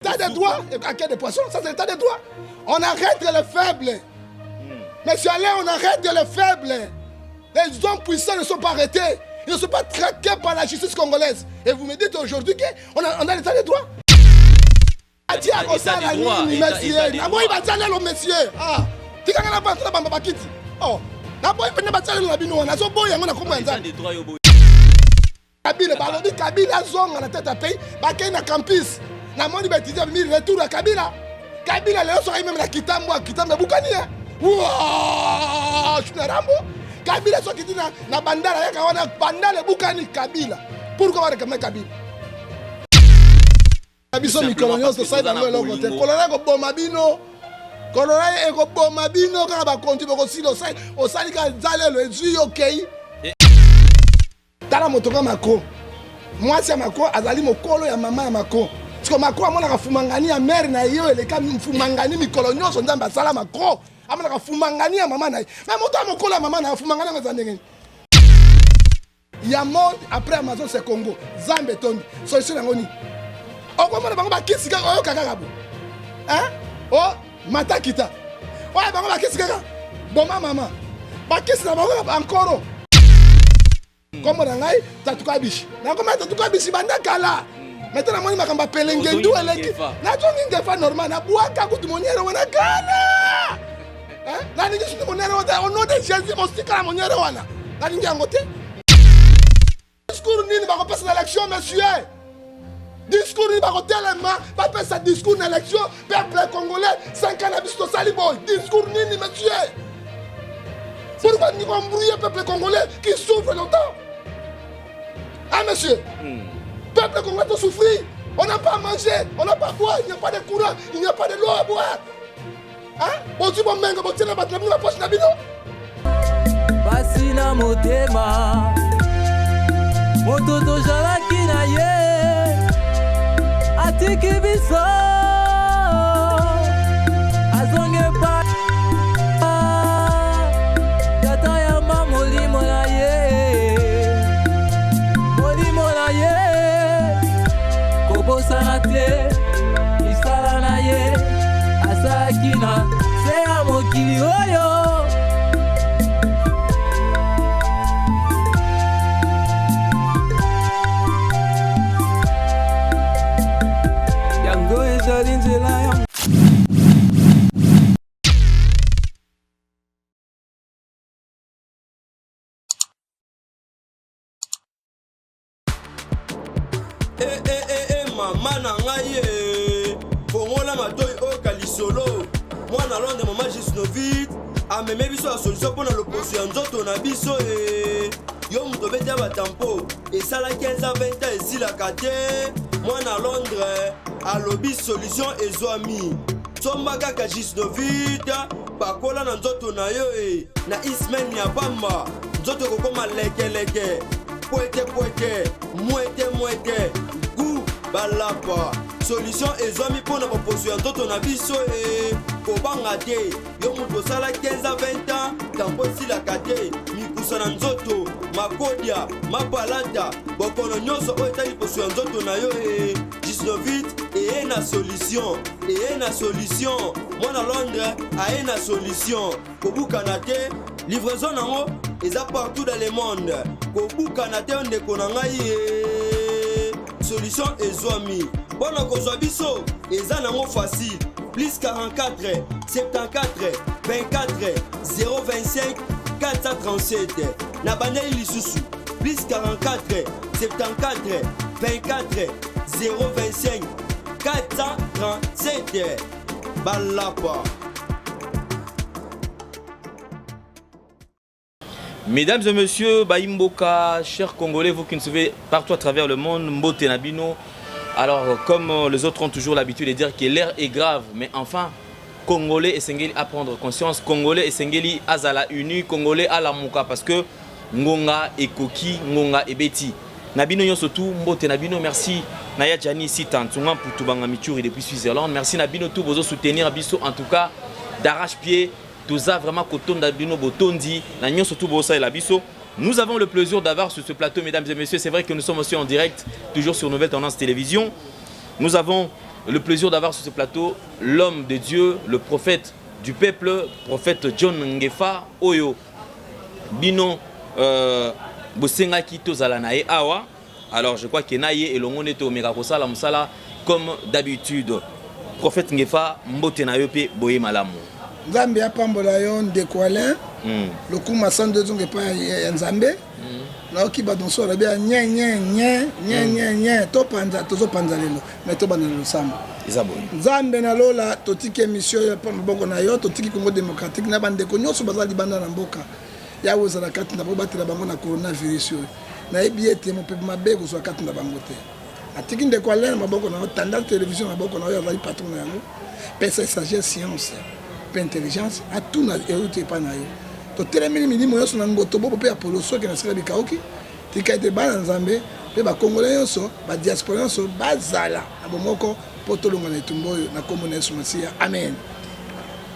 État de droit, à de poisson, ça c'est l'état de droit. On arrête les faibles. Monsieur Alain, on arrête les faibles. Les hommes puissants ne sont pas arrêtés. Ils ne sont pas traqués par la justice congolaise. Et vous me dites aujourd'hui qu'on a, on a l'état de droit. Atia akosala nini monsieur? Naboyi batia lelo monsieur. Ah, tikanga na bantu na bamba bakiti. Oh, naboyi pene batia lelo na bino wana. Nazoboya yango na kombo ya Nzambe. Kabila balobi Kabila azonga na tete ya pays, bakei na campus. Namoni ba étudiants mi retour ya Kabila. Kabila lelo soki meme na kitambo, kitambo ebukani ye. Waa, shuna rambo. Kabila soki ti na, na bandala yaka wana bandala ebukani Kabila. Pourquoi ba réclamer Kabila? Biso mikolo nyonso tosali bango eloko te. Kolona ekoboma bino, kolona ekoboma bino kaka bakonzi bokosila. Osali osali kaka zalelo ezwi yo okei. Tala moto ka Macron, mwasi ya Macron azali mokolo ya mama ya Macron. Siko Macron amonaka fumangani ya mare na ye oyo eleka fumangani mikolo nyonso. Nzambe asala Macron amonaka fumangani ya mama na ye, me moto ya mokolo ya mama na ye fumangani yango eza ndenge nini? Ya monde après Amazon c'est Congo. Zambe etondi, solution yango nini? Okomona bango bakisi kaka, oyoka kaka bo hein, o mata kita oyo bango bakisi kaka boma mama bakisi na bango ankoro. Kombo na ngai Tatuka Bishi, nakoma Tatuka Bishi banda kala. Maintenant namoni makambo ya pelengendu eleki, nazongi ngefa normal, nabwaka kutu moniere wana kala. Nalingi soki moniere wana, au nom de Jésus, mosika na moniere wana, nalingi yango te. Discours nini bakopesa na élection, monsieur? Discours nini bakotelema bapesa discours na élection? Peuple congolais, 5 ans na biso tosali boye, discours nini, monsieur? Pourquoi nous embrouiller peuple congolais qui souffre longtemps? Ah monsieur, peuple congolais peut souffrir. On n'a pas à manger, on n'a pas à boire, il n'y a pas de courant, il n'y a pas de l'eau à boire. Hein? Bozwi bomengo botie na bato na bino na poche na bino. Pasi na motema, moto tozalaki na ye atiki biso, azongi epai tata yamba molimo na ye, molimo na ye kobosana te misala na ye asalaki na se ya mokili oyo. Yango ezali nzela ya E, e, e, e, mama na ngai e fongola matoi oyoka lisolo. Mwana Londres, mama Gisnovit ameme biso ya solution mpo na loposo ya nzoto na biso. E yo moto obeti ya batampo esala 15 ans 20 ans esilaka te, mwana Londres alobi solution ezwami. Somba kaka Gisnovit, pakola na nzoto na yo e na ismaine ya pamba, nzoto ekokoma lekeleke, pwete pwete, mwete mwete, gu balapa. Solution ezwami mpo na baposo ya nzoto na biso. E kobanga te, yo moto osala 15 a 20 ans tampo esilaka te, mikusa na nzoto, makodia, mapalata, bokono nyonso oyo etali poso ya nzoto na yo, e Gisnovit eye na solution, eye na solution. Mwana Londres aye na solution. Kobukana te, livraison nango eza partout dans le monde. Kobukana te ndeko na ngai ye, solution ezwami. Mpo na kozwa biso eza nango facile: plus 44 74 24 025 437. Na bandeli lisusu: plus 44 74 24 025 437. Balapa. Mesdames et messieurs, Baimboka, chers Congolais, vous qui nous suivez partout à travers le monde, Mbote na bino. Alors, comme les autres ont toujours l'habitude de dire que l'air est grave, mais enfin, Congolais esengeli à prendre conscience, Congolais esengeli azala uni, Congolais alamuka, parce que ngonga ekoki, ngonga ebeti. Na bino nyonso tout, Mbote na bino, merci. Naya Jani Sita Ntunga Mputu Banga Michuri depuis Switzerland. Merci na bino tout, bozo soutenir biso en tout cas d'arrache-pied. Toza vraiment kotonda bino botondi na nyonso tout bosalela biso. Nous avons le plaisir d'avoir sur ce plateau, mesdames et messieurs, c'est vrai que nous sommes aussi en direct, toujours sur Nouvelle Tendance Télévision. Nous avons le plaisir d'avoir sur ce plateau l'homme de Dieu, le prophète du peuple, prophète John Ngefa oyo bino bosengaki tozala na ye awa. Alors je crois que na ye elongo nde tomeka kosala mosala comme d'habitude. Prophète Ngefa, mbote na yo mpe boye malamu. Nzambe apambola yo, ndeko Alain. Lokumu asando ezonga epai ya Nzambe. Nayoki bato mosusu balobi ya nye nye nye nye nye nye. Topanza, tozopanza lelo, me tobanda na losambo. Eza boye. Nzambe na lola, totiki émission oyo mpo maboko na yo. Totiki Congo démocratique na bandeko nyonso baza libanda na mboka. Yawe, ozala kati na bango, batela bango na coronavirus oyo. Nayebi ete mopepe mabe ekozwa kati na bango te. Atiki ndeko Alain na maboko na yo, tanda télévision na maboko na oyo azali patron na yango. Pesa sagesse, science mpe intelligence, atuna euti epai na yo. Totelemeli milimo nyonso na ngoto bobo mpe ya polo soki na sika bikauki. Tika ete bana Nzambe mpe bakongole nyonso, badiaspora nyonso bazala na bomoko mpo tolonga na etumba oyo, na nkombo na Yesu Masiya, amen.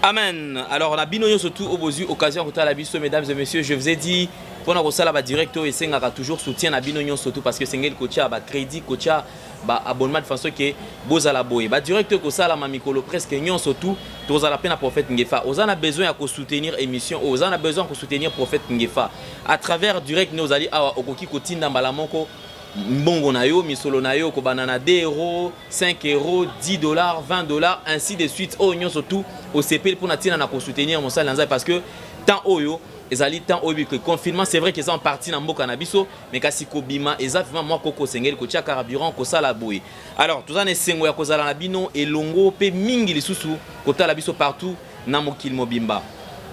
Amen. Alors na bino nyonso tout oyo bozwi occasion ya kotala biso, mesdames et messieurs, je vous ai dit, mpona kosala badirect oyo esengaka toujours soutien na bino nyonso tout, parce que esengeli kotia bacrédit, kotia baabonnement de façon ke bozala boye. Badirect oyo ekosalama mikolo presque nyonso tout, tozala mpe na prophète Ngefa. Oza na besoin ya kosoutenir émission oyo, oza na besoin ya kosoutenir prophète Ngefa à travers direct nde ozali awa, okoki kotinda mbala moko mbongo na yo, misolo na yo, kobanda na 2 euro, 5 euro, 10 dollars, 20 dollars, ainsi de suite, oyo nyonso tout osepeli mpona ntina na kosoutenir mosali na Nzambe, parce que temps oyo ezali temps oyo ke confinement, c'est vrai que eza en partie na mboka na biso, mais kasi kobima eza vraiment mwa koko, osengeli kotia carburant, kosala boye. Alors toza na esengo ya kozala na bino elongo mpe mingi lisusu kotala biso partout na mokili mobimba.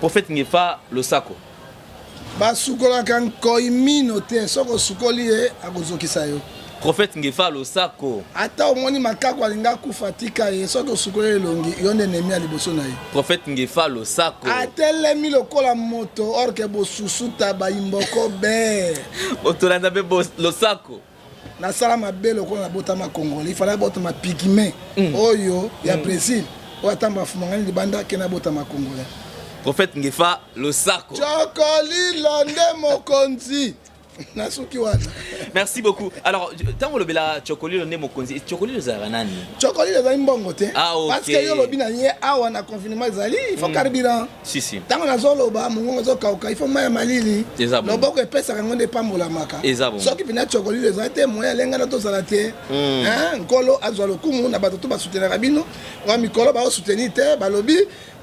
Prophète Ngefa, losako. Basukolaka nkoi mino te. Soki osukoli ye, akozokisa yo. Prophète Ngefa, losako. Ata omoni makako alingi akufa, tika ye. Soki osukoli elongi, yo nde nemi ya liboso na ye. Prophète Ngefa, losako. Atelemi lokola moto orke bosusuta bayimboko be. Otolanda mpe losako. Nasala mabe lokola nabotama Congolais. Ifala abotama pygmée oyo ya Brésil, oyo atamba afumangani libanda, ke nabotama Congolais. Prophète Ngefa, losako. Cokolilo nde mokonzi. Nasuki wana. Merci beaucoup. Alors, ntango olobela Chokolilo nde mokonzi, Chokolilo ezalaka nani? Chokolilo ezali mbongo te. Ah, ok. Parce que yo olobi na ye awa na confinement ezali, il faut carburant. Si si. Ntango nazoloba, mongongo ezokauka, il faut mai ya malili. Eza bongo. Loboko epesaka yango nde epambolamaka. Eza bongo. Soki mpena Chokolilo ezali te, moyen alengana tozala te. Hein, Nkolo azwa lokumu na bato to basoutenaka bino. Wa mikolo baosoutenir te, balobi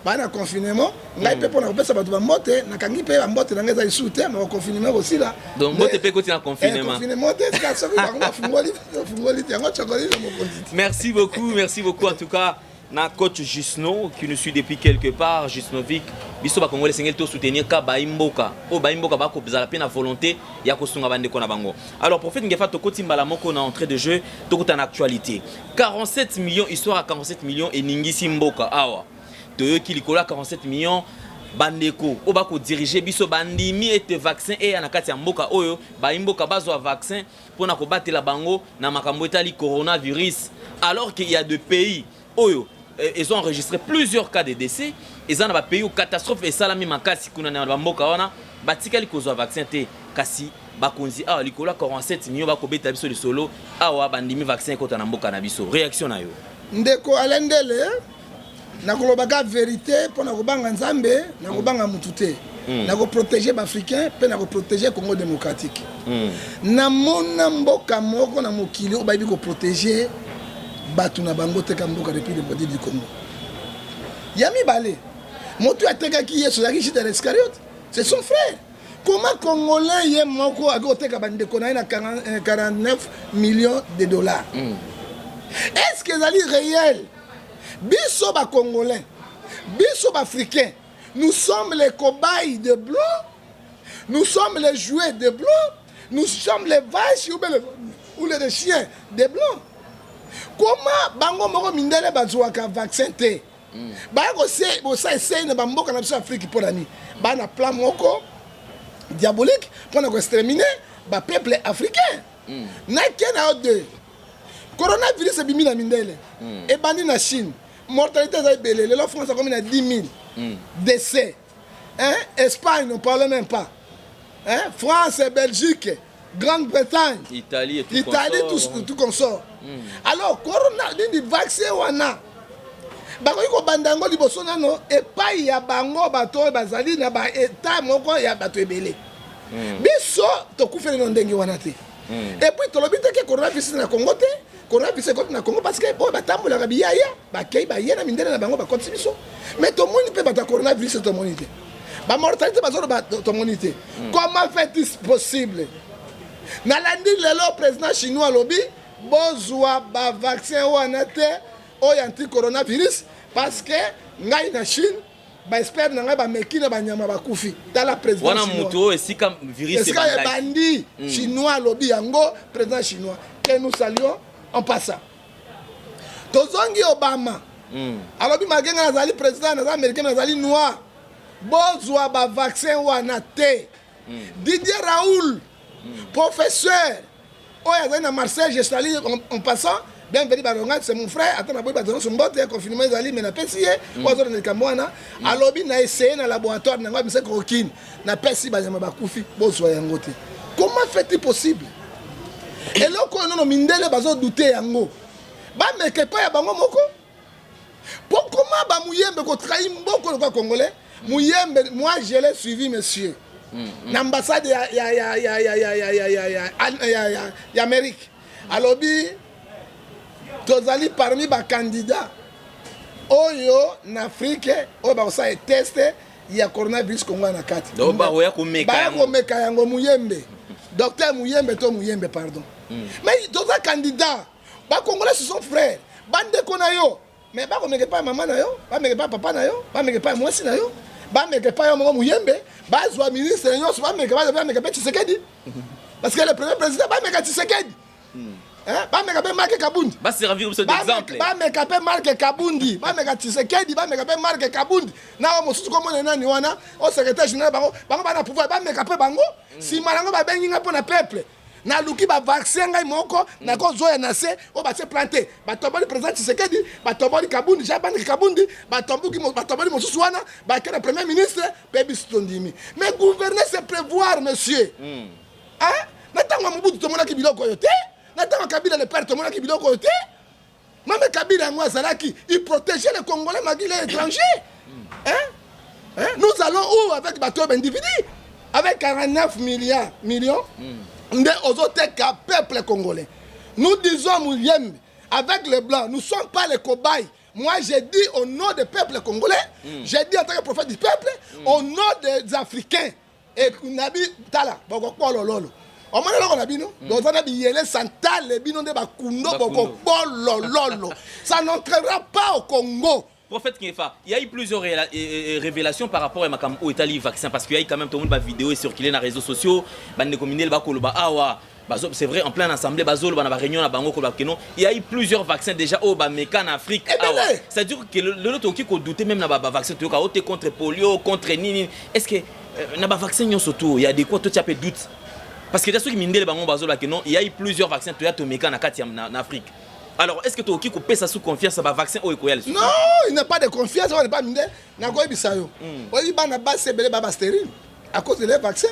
baa na confinement. Ngai mpe mpona kopesa bato bambote, nakangi mpe bambote na ngai, eza lisusu te moko. Confinement kosila. Donc mbote mpe ekoti na confinement. Confinement te, sika soki bango bafungoli, bafungoli te. Yango Chokolilo mokonzi te. Merci beaucoup, merci beaucoup en tout cas na coach Jusno qui nous suit depuis quelque part, Jusnovic. Biso ba Congolais sengeli to soutenir ka ba mboka. O ba mboka ba ko zala pe na volonté ya kosunga bandeko na bango. Alors, prophète Ngefa, tokoti mbala moko na entrée de jeu, tokota na actualité. 47 millions, histoire à 47 millions eningisi mboka awa. Toyoki likolo ya 47 millions, bandeko oyo bakodiriger biso bandimi ete vaccin eya na kati ya mboka oyo, bayimboka bazwa vaccin mpona kobatela bango na makambo etali coronavirus, alors qu'il y a des pays oyo ils ont enregistré plusieurs cas de décès. Eza na bapays oyo catastrophe esalami makasi kuna na bamboka wana, batikali kozwa vaccin te. Kasi bakonzi awa, likolo ya 47 millions, bakobeta biso lisolo awa, bandimi vaccin ekota na mboka na biso. Réaction na yo? Ndeko Alendele, nakolobaka vérité mpo na kobanga Nzambe, nakobanga mutu te. Nakoprotéger baafricain mpe nakoprotéger Congo démocratique. Namona mboka moko na mokili oyo bayebi koprotéger bato na bango teka mboka République démocratique du Congo. Ya mibale, moto atekaki Yesu azalaki Judas Iscariote, c'est son frère. Comment Congolais ye moko akoki koteka bandeko na ye na 49 millions de dollars? Est ce que ezali réel? Biso bacongolais, biso baafricain, nous sommes les cobayes de blanc, nous sommes les jouets de blanc, nous sommes les vaches ou bien ou les chiens de blanc. Comment bango moko mindele bazwaka vaccin te, baya kosa esei na bamboka na biso Afrique? Mpo na nini? Baa na plan moko diabolique mpona koexterminer bapeuple africain. Nake na yo de coronavirus ebimi na mindele, ebandi na Chine, mortalité eza ebele. Lelo France akomi na 10 000 décès, hein? Espagne, on parle même pas, hein? France, Belgique, Grande-Bretagne, Italie et tout. Italie, consort. Tout, tout consort. Alors corona nini, vaccin wana bakoki kobanda yango liboso nano epai ya bango, bato oyo bazali na baétat moko ya bato ebele. Biso tokufeli no ndenge wana te. Et puis tolobi te ke coronavirus na Congo te. Coronavirus ekoti na Congo parce que oyo batambolaka biyaya bakei, baye na mindele na bango, bakotisi biso. Mais tomoni mpe bato ya coronavirus, tomoni te bamortalité bazoloba, tomoni te. Comment fait-il possible? Nalandi lelo président chinois alobi bozwa bavaccin wana te oyo anti coronavirus, parce que ngai na Chine, baexpert na ngai bameki na banyama, bakufi. Tala président wana chinois. Moto oyo esika virus esika ebandaki. Ebandi chinois alobi yango, président chinois que nous saluons en passant. Tozongi Obama. Alobi malgré ngai nazali président, naza américain, nazali noir, bozwa bavaccin wana te. Didier Raoul, professeur oyo azali na Marseille, je salue en passant, bienvenu Baronga, c'est mon frère. Ata naboyi bato nyonso mbote, confinement ezali, mais napesi ye oyo azolanda likambo wana. Alobi na essaye na laboratoire nango, abimisa chloroquine, napesi banyama, bakufi, bozwa yango te. Comment fait-il possible? Eloko oyo nono mindele bazodouter yango, bameka epai ya bango moko. Po comment bamuyembe kotrahir mboka lokola congolais? Muyembe, moi je l'ai suivi, monsieur, na ambassade ya Amérique. Alobi tozali parmi bacandidat oyo na Afrique oyo bakosala test ya coronavirus, Kongo na kati. Donc, bakoya komeka Baya yango. komeka yango. Muyembe, docteur Muyembe to Muyembe, pardon, mais toza candidat. Bacongolais, ce sont frères, bandeko na yo, mais bakomeka epai ya mama na yo, bameka epai ya papa na yo, bameka epai ya mwasi na yo, bameka epai yo moko Muyembe, bazwa ministre nyonso bameka, bameka mpe Tshisekedi parce que le premier président, bameka Tshisekedi. Hein? Bameka mpe Marc Kabundi. Baservir biso d'exemple. Bameka mpe Marc Kabundi, bameka Tshisekedi, bameka mpe Marc Kabundi na oyo mosusu komona nani wana o secrétaire général. Bango bana pouvoir, bameka mpe bango. Nsima yango babengi ngai mpo na peuple, naluki bavaccin ngai moko, nakozoya na se oyo batie plante. Batomboli président Tshisekedi, batomboli Kabundi, Jean Bandiki Kabundi, batomboki, batomboli mosusu wana, bake na premier ministre mpe biso tondimi. Mais gouverner, c'est prévoir, monsieur. Hein? Na ntango ya Mobutu tomonaki biloko oyo te, na ntango ya Kabila le père tomonaki biloko oyo te. Même Kabila yango azalaki, il protégeait les Congolais malgré les étrangers. Hein? Hein? Nous allons où avec bato oyo, baindividu avec 49 milliards millions nde ozoteka peuple congolais? Nous disons, Muyembe, avec les blancs, nous sommes pas les cobayes. Moi, j'ai dit au nom du peuple congolais, j'ai dit en tant que prophète du peuple, au nom des Africains. Et nabi tala bokokpolololo, omoni eloko na bino, boza na biyele santale, bino nde bakundo. Bakundo. Bokokpolololo, ça n'entrera pas au Congo. Prophète Ngefa, il y a eu plusieurs révélations par rapport à makambo oyo etali vaccin, parce qu'il y a eu quand même tout le monde ba vidéo circulé dans les réseaux sociaux, bandeko mindele bakoloba awa bazo, c'est vrai, en pleine assemblée bazoloba na ba réunion na bango koloba que non, il y a eu plusieurs vaccins déjà oyo bameka en Afrique Ebele. awa. C'est-à-dire que le toki ko douter même na ba ba vaccin toyoka ote contre polio, contre nini. Est-ce que na ba vaccin nyonso tout, il y a des quoi tout, tu as peu doute, parce que soki mindele bango bazoloba que non, il y a eu plusieurs vaccins toya tomeka na kati ya na Afrique, alors est-ce que tokoki kopesa sous confiance ba vaccin oyo ekoya lisusu? Non, il n'a pas de confiance. On n'est pas mindele. Nakoyebisa yo, oyebi bana basi ebele ba bastérile à cause de leur vaccin.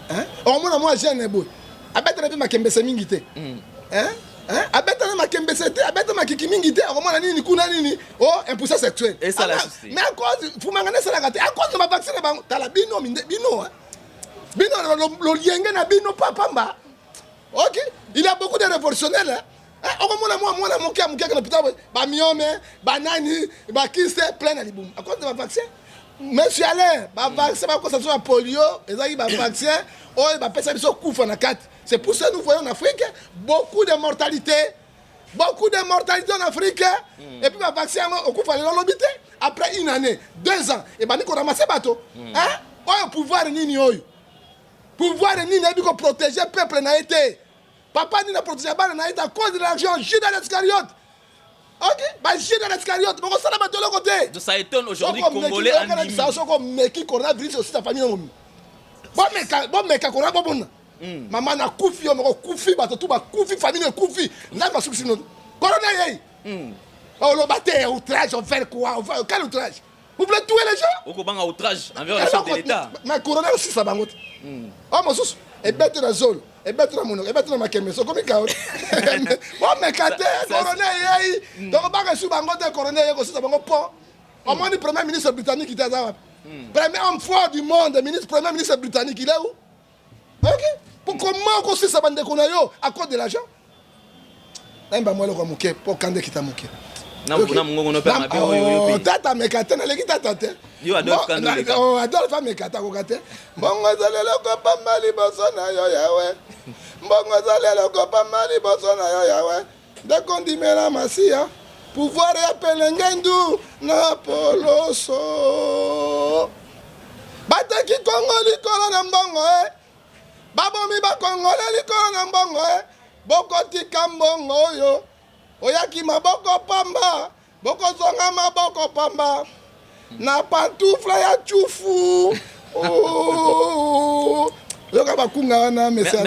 Hein? Omona mwa jeune boye, abetana mpe makembese mingi te. Hein? Hein? Abetana makembese te, abeta makiki mingi te, akomona nini kuna, nini o impuissance sexuelle. Esala Ah, susi. mais à cause fumanga esalaka te, à cause de bavaccin na bango. Tala bino minde bino, hein? Bino lolienge na bino papamba. Ok, il y a beaucoup de révolutionnaires, hein? Eh, okomona mwa mwana moke ya moke na hôpital, bamyome, banani, bakiste plein na libumu à cause de bavaccin. Monsieur Alain, bavaccin bakosa biso ya polio ezalaki bavaccin oyo bapesa biso kufa na kati. C'est pour ça que nous voyons en Afrique beaucoup de mortalité, beaucoup de mortalité en Afrique. Et puis bavaccin yango, okufa lelo, olobi te, après une année, 2 ans, ebandi koramasser bato. Hein? Oyo pouvoir nini? Oyo pouvoir nini ayebi koprotéger peuple na ye te? Papa nini aprotéger bana na ye te à cause de l'argent? Judas l'Iscariote. Ok, bajudas l'Iscariote bokosala bato eloko te. Donc ça étonne aujourd'hui congolais andimi. Soko omeki coronavirus, osisa famille nango. Bomeka, bomeka corona, bomona mama nakufi, yo moko okufi, bato tu bakufi, famille ekufi, Nzambe asukisi no corona yei. Oloba te outrage envers quoi? Envers quel outrage? Vous voulez tuer les gens? Okobanga outrage envers le chef de l'État. Mais corona osisa bango te. Oyo mosusu ebete na zolo. Ebeti na monoko, ebeti na makembe, sokomi kao. Bomeka te, corona eyei. Tokobanga esu bango te, corona eyei kosusa bango po. Omoni premier ministre britannique te aza wapi? Premier homme fort du monde, ministre, premier ministre britannique, il est où? Ok? Po comment okosisa bandeko na yo à cause de l'argent? Nayemba mwa eloko ya moke mpo kanda ekita moke. Na mongongo no mpe mabe oyo yo mpe. Tata ameka te, naleki tata te. Yo Adolphe Kando oleka. Oh, Adolphe ameka te, akoka te. Mbongo ezali eloko pamba liboso na yo Yawe. Mbongo ezali eloko pamba liboso na yo Yawe. Ndeko ndimela Masiya. Pouvoir ya pelengendu na poloso. Bateki Kongo likolo na mbongo eh. Babomi ba Congolais likolo na mbongo eh. Bokotika mbongo oyo oyaki maboko pamba, bokozonga maboko pamba na pantoufle ya tchufu. Yoka bakunga wana monsieur.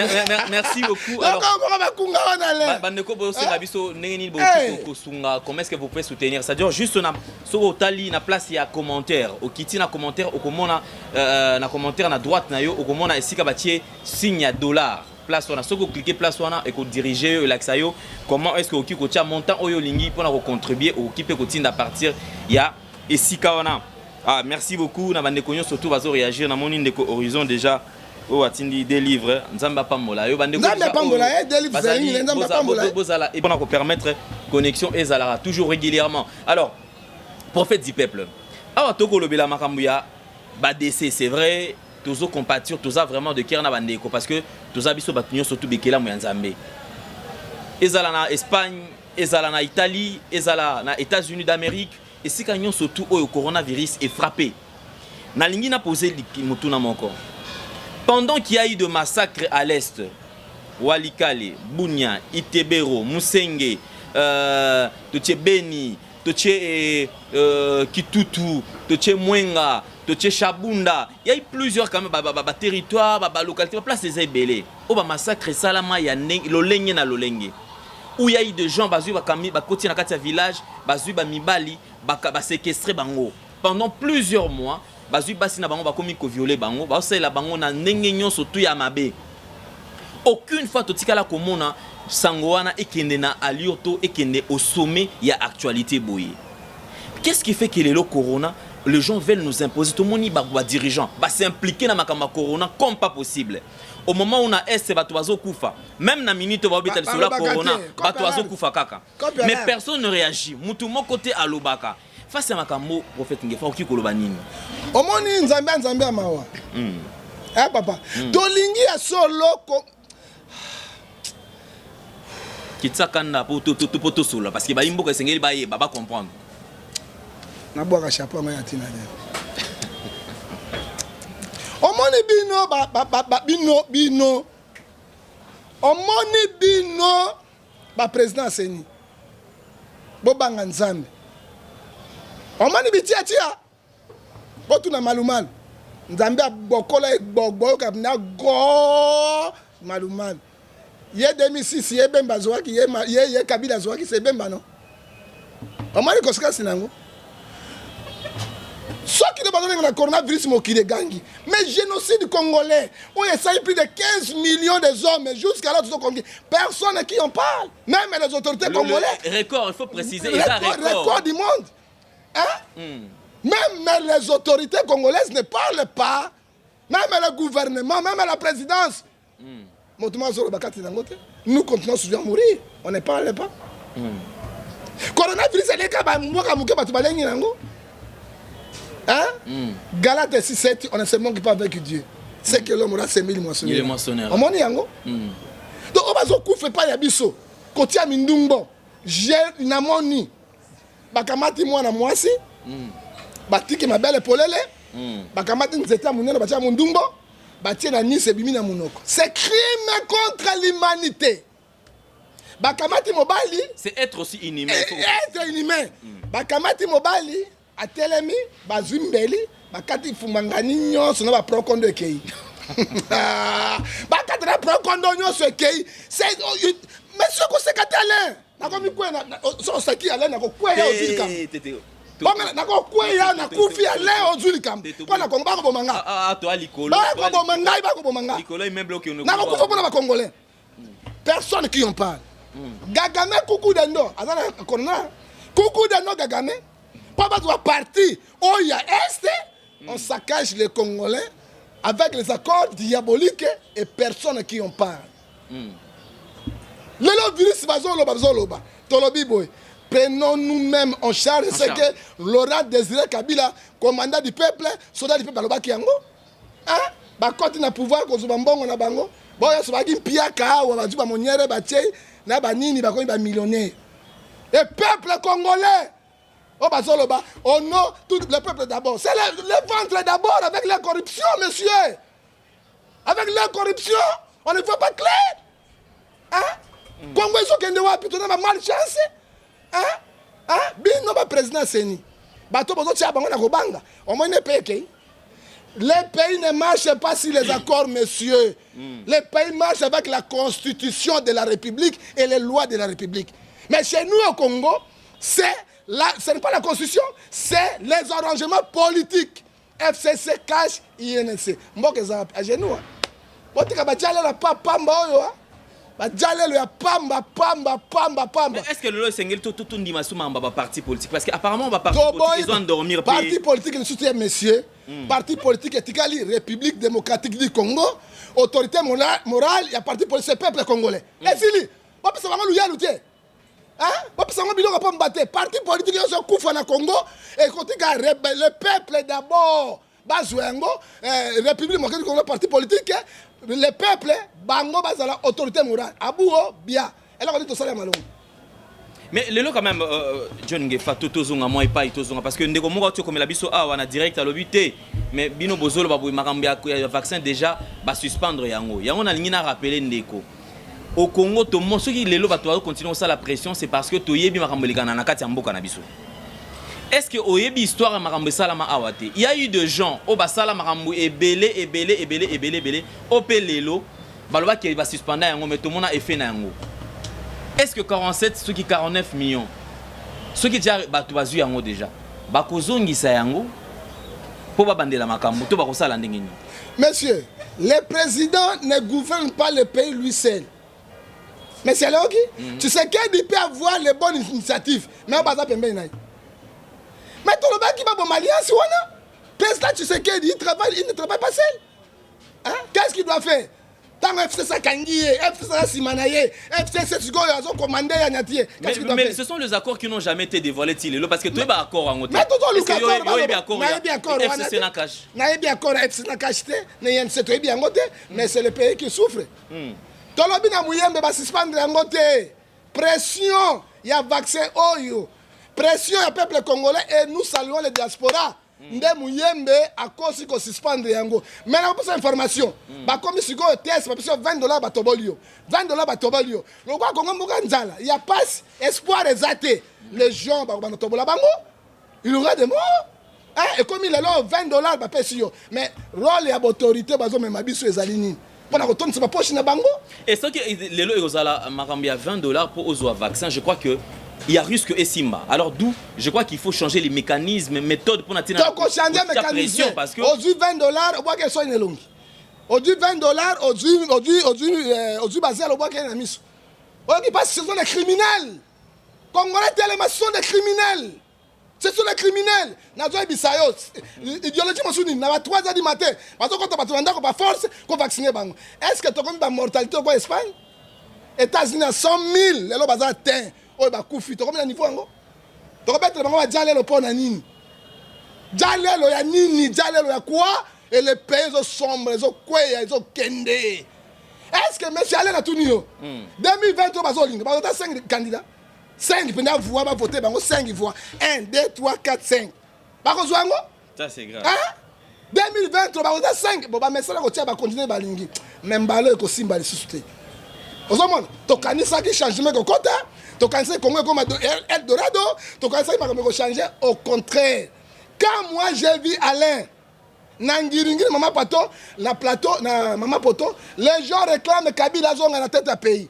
Merci beaucoup. Alors, yoka bakunga wana le. Bandeko bosenga biso ndenge nini bokoki kosunga, comment est-ce que vous pouvez soutenir? C'est-à-dire juste na soki otali na place ya commentaire, okiti na commentaire okomona na commentaire na droite na yo okomona esika batie signe ya dollar. Place wana soki ocliquer place wana ekodirige yo, elakisa yo comment est-ce que okoki kotia montant oyo olingi mpona kocontribuer, okoki mpe kotinda à partir ya esika wana. Ah, merci beaucoup na bandeko nyonso surtout bazo réagir. Namoni ndeko Horizon déjà oyo atindi des livres, Nzambe apambola yo bandeko. Nzambe apambola ye, des livres bazali, Nzambe apambola ye. Bozala mpona kopermettre connexion ezalaka toujours régulièrement. Alors prophète du peuple, awa tokolobela makambo ya ba décès, c'est vrai tozo compatir, toza vraiment de cœur na bandeko parce que toza biso bato nyonso tu bekelamu ya Nzambe. Ezala na Espagne, ezala na Italie, ezala na États-Unis d'Amérique, esika nyonso tu oyo coronavirus est frappé. Nalingi na poser motuna moko. Pendant qu'il y a eu de massacres à l'est, Walikale, Bunia, Itebero, Musenge, totie Beni, totie Kitutu, totie Mwenga, totie Shabunda, il y a eu plusieurs quand même ba, ba, ba, ba territoire, ba, ba localité, ba place eza ebele. Oyo ba massacre esalama ya ndenge lolenge na lolenge. Où il y a eu des gens bazui bakami bakoti na kati ya village, bazui ba mibali, baka ba séquestrer bango pendant plusieurs mois, bazui basi na bango bakomi ko violer bango, baosalela bango na ndenge nyonso tu ya mabe. Aucune fois totikala komona sango wana ekende na allure to ekende au sommet ya actualité boye. Qu'est-ce qui fait que lelo corona, les gens veulent nous imposer? Tomoni ba, ba dirigeants ba s'impliquer na makambo ya corona comme pas possible. Au moment où na est bato bazokufa, même na minute babeta lisolo ya Balobaka corona, te, bato bazokufa kaka, Copyright. mais personne ne réagit. Mutu moko te alobaka face ya makambo. Prophète Ngefa, okoki koloba nini? Omoni Nzambe ya Nzambe ya mawa. Eh papa, tolingi ya solo ko Kitisa kanda po po tosola parce que bayi mboka esengeli bayeba, bacomprendre. Nabwaka chapeau yango ya ntina te. Omoni bino ba, ba, ba, ba, bino bino, omoni bino baprésident aseni, bobanga Nzambe. Omoni bitiatia, botuna malumalu, Nzambe abokola eboyoka na go malumalu ye 2006, ye Bemba azwaki ye, ye Kabila azwaki se Bemba no. Omoni conséquence nango soki nde bazolenga na coronavirus, mokili egangi. Mais génocide congolais oyo esali plus de 15 millions des hommes, jusqu'à là tozokongi, personne qui en parle, même les autorités congolais. Le record, il faut préciser, eza record, record. Record du monde, hein? Même les autorités congolaises ne parlent pas, même le gouvernement, même la présidence, moto moko azoloba kati nango te. Nous continuons souvent à mourir, on ne parle pas. Coronavirus eleka bamboka moke, bato balengi nango, hein? Galate 6 7, on ne se manque pas avec Dieu. Ce que l'homme aura semé, il moissonnera. Il moissonnera. Omoni yango. Donc oyo bazokufa epai ya biso kotia mindumbo, je namoni bakamati mwana mwasi, batiki mabele polele, bakamati nzete ya monene, batia mondumbo, batie na nisi, ebimi na monoko. C'est crime contre l'humanité. Bakamati mobali. C'est être aussi inhumain. Être inhumain. Bakamati mobali atelemi, bazwi mbeli, bakati fumangani nyonso na baprokondo ekei, bakati na prokondo nyonso ekei. Mais soki oseka te, Alain, nakomi kweya. So osaki, Alain, nakokweya, ozwi likambo. Te, te. Bongo nakokweya, nakufi, ale ozwi likambo mpo na Kongo, bakoboma nga. Ah, ah, toa likolo. Bakoboma ngai, bakoboma nga. Likolo immeuble okende. Nakokufa mpona bacongolais. Personne qui en parle. Kagame kuku dendo aza na corona, kuku dendo Kagame, mpo bazwa parti oyo ya Est. On saccage les Congolais avec les accords diaboliques et personne qui en parle. Lelo virus, bazoloba, bazoloba, tolobi boye: prenons nous-mêmes en charge. En Ce charge. que Laurent Désiré Kabila, commandant du peuple, soldat du peuple, alobaki yango, hein? Bakoti na pouvoir kozwa mbongo na bango, boyo nyonso bazalaki mpiaka awa, bazwi bamoniere, batie na banini, bakomi bamillionnaire. Et peuple congolais oyo bazoloba: "Oh non, tout le peuple d'abord", c'est le ventre d'abord. Avec la corruption, monsieur, avec la corruption, on ne voit pas clair, hein? Congo ezokende wapi? Toza na malchance, hein? Hein? Bino baprésident seni, bato bozotia bango na kobanga, omoni mpe ekei. Les pays ne marchent pas sur les accords, monsieur. Les pays marchent avec la constitution de la République et les lois de la République. Mais chez nous au Congo, ce n'est pas la constitution, c'est les arrangements politiques. FCC, CACH, UNC. Mboka eza wapi? À genoux. Botika badialelo pa pamba oyo, ah. Badialelo ya pamba pamba pamba pamba. Est ce que lelo esengeli tondima su makambo ya baparti politique? Parce que apparemment baparti politique ezo endormir. Parti politique lisusu te, monsieur. Parti politique etikali République démocratique du Congo. Autorité morale ya parti politique, c'est peuple congolais. Esili, bapesa bango luyalu te, hein? Bapesa bango biloko pamba te. Parti politique nyonso ekufa na Congo, ekotika le peuple d'abord. Bazwa yango, République démocratique du Congo, parti politique, le peuple, bango bazala autorité morale. Abuo bia eloko nini tosala ya malongo? Mais lelo quand même, John Ngefa, to tozonga mwa epai, tozonga, parce que ndeko moko ati okomela biso awa na direct, alobi te, mais bino bozoloba boye, makambo ya vaccin déjà basuspendre yango. Yango nalingi na rappeler ndeko, au Congo tomo, soki lelo bato bazocontinue kosala pression, c'est parce que toyebi makambo elekana na kati ya mboka na biso. Est ce que oyebi histoire ya makambo esalama awa te? Il y a eu de gens oyo basala makambo ebele ebele ebele ebele ebele, oyo mpe lelo balobaki basuspenda yango, mais tomona effet na yango. Est ce que 47 soki 49 millions, soki tia bato bazwi yango déjà, bakozongisa yango mpo babandela makambo to bakosala ndenge nini? Monsieur, le président ne gouverne pas le pays lui seul. Monsieur Leoki, tu sais qu'il peut avoir les bonnes initiatives, mais on va pembeni na ye. Mais tolobaki baboma alliance wana. Président Tshisekedi, il travaille, il ne travaille pas seul. Hein? Qu'est-ce qu'il doit faire? Ntango FCC akangi ye, FCC aza nsima na ye, FCC sikoyo azokomande ya nyati ye. Mais, mais ce sont les accords qui n'ont jamais été dévoilés ti lelo, parce que toyeba accord yango te. Mais tozoluka accord. Nayebi accord. FCC na CACH. Nayebi accord ya FCC na CACH te, na UNC toyebi yango te, mais c'est le pays qui souffre. Tolobi na Muyembe, basuspendre yango te. Pression ya vaccin oyo, pression ya peuple congolais, et nous saluons les diaspora, nde Muyembe akosi kosuspendre yango. Mais nakopesa information, bakomi sikoyo test, bapesi yo 20 $, batoboli yo 20 $, batoboli yo. Lokola Kongo mboka nzala ya pasi, espoir eza te, les gens bakobanda tobola bango, il y aura des morts. Ekomi lelo 20 $ bapesi yo, mais rôle ya baautorité bazomema biso ezali nini? Mpona kotondisa bapoche na bango. Et soki lelo ekozala makambo ya 20 $ mpo ozwa vaccin, je crois que il y a risque esimba. Alors d'où je crois qu'il faut changer les mécanismes, méthodes pour natina. Tokochange mécanisme parce que ozwi 20 $, obwaki esoi na elongi. Ozwi 20 $, ozwi bazele, obwaki na miso. Oyoki mpasi? Ce sont des criminels congolais telema, ce sont des criminels, ce sont des criminels. Nazoyebisa yo, idéologie mosusu nini? Na ba 3 heures du matin bazokɔta bato na ndako baforce kovaccine bango. Est ce que tokomi bamortalité oko Espagne, États-Unis na 100 000 lelo baza te oyo bakufi? Tokomi na niveau yango, tokobetela bango badia lelo mpo na nini? Dia lelo ya nini? Dia lelo ya quoi? Et le pays ezosombre, ezokweya, ezokende. Est ce que, monsieur ale, natuni yo, 2020 oyo bazolinga bazota 5 candidats, 5 mpenza voix, bavote bango 5 voix, 1 2 3 4 5, bakozwa yango? Ça, c'est grave. Hein? 2020 bakoza 5, bon, bamesala kotia, bakontinue, balingi, mais mbala ekosimba lisusu te. Ozomona, tokanisaki changement ekokota, tokanisaki Congo ekoma Eldorado, tokanisaki makambo ekochange. Au contraire, quand moi j'ai vu Alain Na Ngiringiri, mama Pato, na plateau, na mama Poto, les gens réclament Kabila azonga na tête ya pays.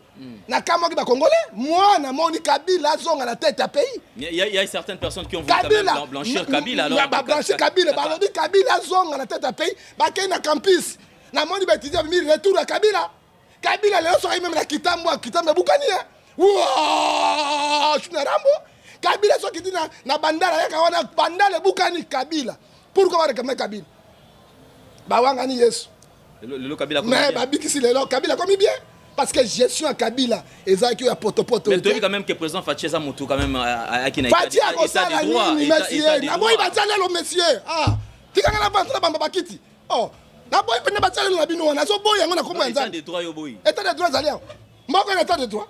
Nakamwaki bacongolais, moi namoni Kabila azonga na tête ya pays. Il y a certaines personnes qui ont voulu quand même blanchir Kabila. Alors, Bablanchir Kabila, balobi Kabila azonga na tête ya pays. Bakei na campus, namoni baétudiant bimi retour ya Kabila. Kabila lelo soki même na Kitambo, Kitambo ebukani ye. Shuna Rambo. Kabila soki ti na Bandala, yaka wana Bandala ebukani. Kabila, pourquoi baréclame Kabila? Bawangani Yesu. Lelo Kabila. Mais babikisi lelo Kabila komi bien, parce que gestion ya Kabila ezalaki oyo ya potopoto. Mais toyebi quand même que président Fatshi eza motu quand même ayaki na Fatshi akosala nini, monsieur? Naboyi batia lelo, monsieur. Ah, tikanga na vantana bamba bakiti. Oh, naboyi mpena batia lelo na bino wana. Azoboyi yango na kombo ya Nzambe. État de droit ezali awa. Moko na état de droit,